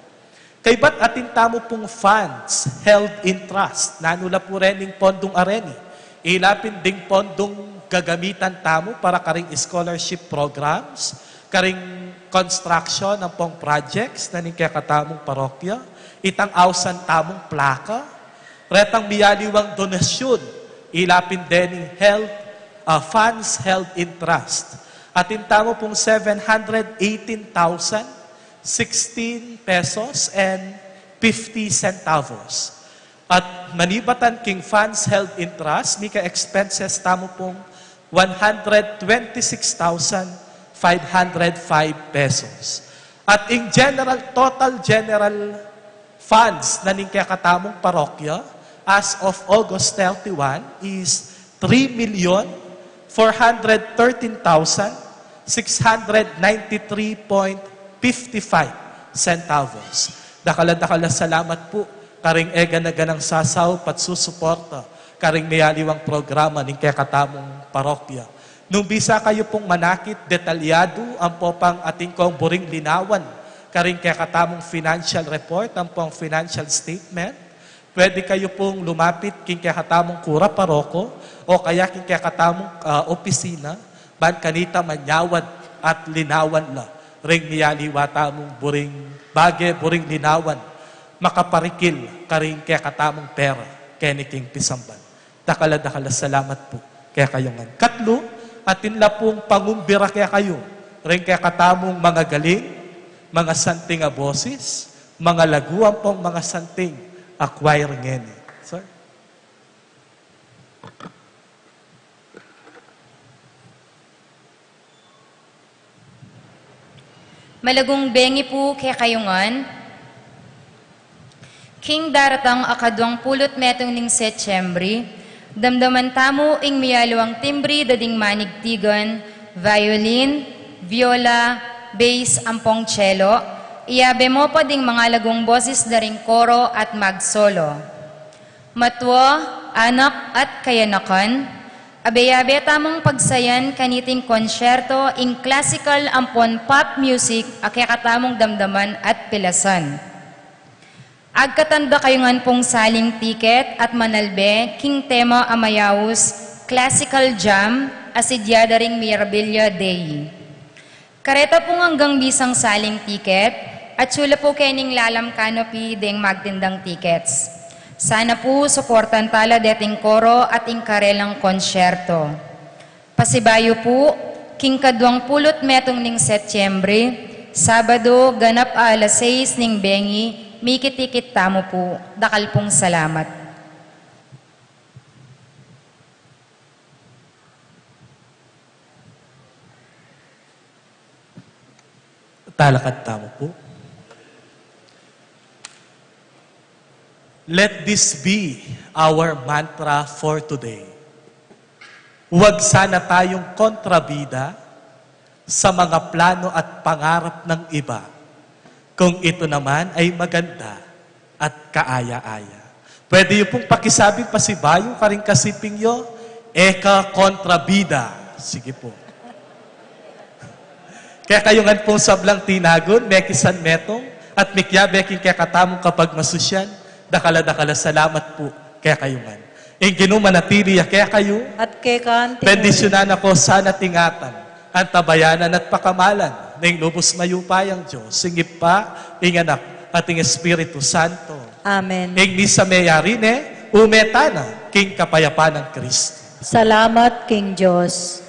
Kaybat atin tamu pung funds held in trust, nanu la pu rening pondung areni? Ila pin ding pondung gagamitan tamu para karing scholarship programs, karing construction ampong projects na ning kekatamung parokya, itang ausan tamung plaka, retang miyaliwang donasyun, ila pin dening held, ah, funds held in trust. Atin tamu pung seven hundred eighteen thousand sixteen pesos and fifty centavos. At manibatan king funds held in trust, mika expenses tamu pung one hundred twenty-six thousand five hundred five pesos. At ing general, total general funds na ning kekatamung parokya as of August thirty-one is three million four hundred thirteen thousand six hundred ninety-three point fifty-five centavos. Dakal a dakal a salamat pu karing e gana-ganang sasaup at susuporta karing miyaliwang programa ning kekatamung parokya. Nung bisa kayu pung manakit detalyadu ampo pang atin kong buring linawan karing kekatamung financial report ampong financial statement, pwede kayu pung lumapit king kekatamung kura paroko o kaya king kekatamung, ah, opisina, ban kanita manyawad at linawan la ring miyaliwa tamung buring bage, buring linawan, makaparikil karing kekatamung pera keni king pisamban. Dakal a dakal a salamat pu kekayu ngan. Katlu, atin la pung pangumbira kekayu ring kekatamung mangagaling, mangasanting a bosis, mangalagu ampong mangasanting a choir ngeni. Sir? Malagung bengi pu kekayu ngan. King daratang a kaduang pulu't metung ning Setyembre, damdaman tamu ing miyaliwang timbre da ding manigtigan, violin, viola, bass, ampong cello, iyabe mo pa ding mangalagung boses da ring koro at magsolo. Matua, anak, at kayanakan, abe-abe tamung pagsayan kaniting konsyerto ing classical ampon pop music a kekatamung damdaman at pilasan. Agkatan da kayu ngan pung saling tiket at manalbe king tema a mayaus Classical Jam a sidya da ring Mirabilia Dei. Kareta pung anggang misang saling tiket, atsu la pu kening lalam canopy deng magtindang tickets. Sana pu suportan tala deting koro at ing karelang konsyerto. Pasibayu pu, king kaduang pulu't metung ning Setyembre, Sabado, ganap a alas sais ning bengi, mikit-ikit tamu pu. Dakal pung salamat. Talakad tamu pu. Let this be our mantra for today. Huwag sana tayong kontrabida sa mga plano at pangarap ng iba, kung ito naman ay maganda at kaaya-aya. Pwede yu pung pakisabing pasibayu karing kasiping yu, e ka kontrabida. Sige pu. Kekayu ngan pung sablang tinagun, mekisan metung, at mikyabe king kekatamung kapagmasusyan, dakal a dakal a salamat pu kekayu ngan. Ing Ginu manatili ya kekayu. At keka anti mu. Bendisyunan na ko sana at ingatan, antabayanan at pakamalan ning lubus mayupayang Dios, ing Ibpa, ing Anak, at ing Espiritu Santo. Amen. Ing misa meyari ne, ume tana king kapayapan nang Kristo. Salamat king Dios.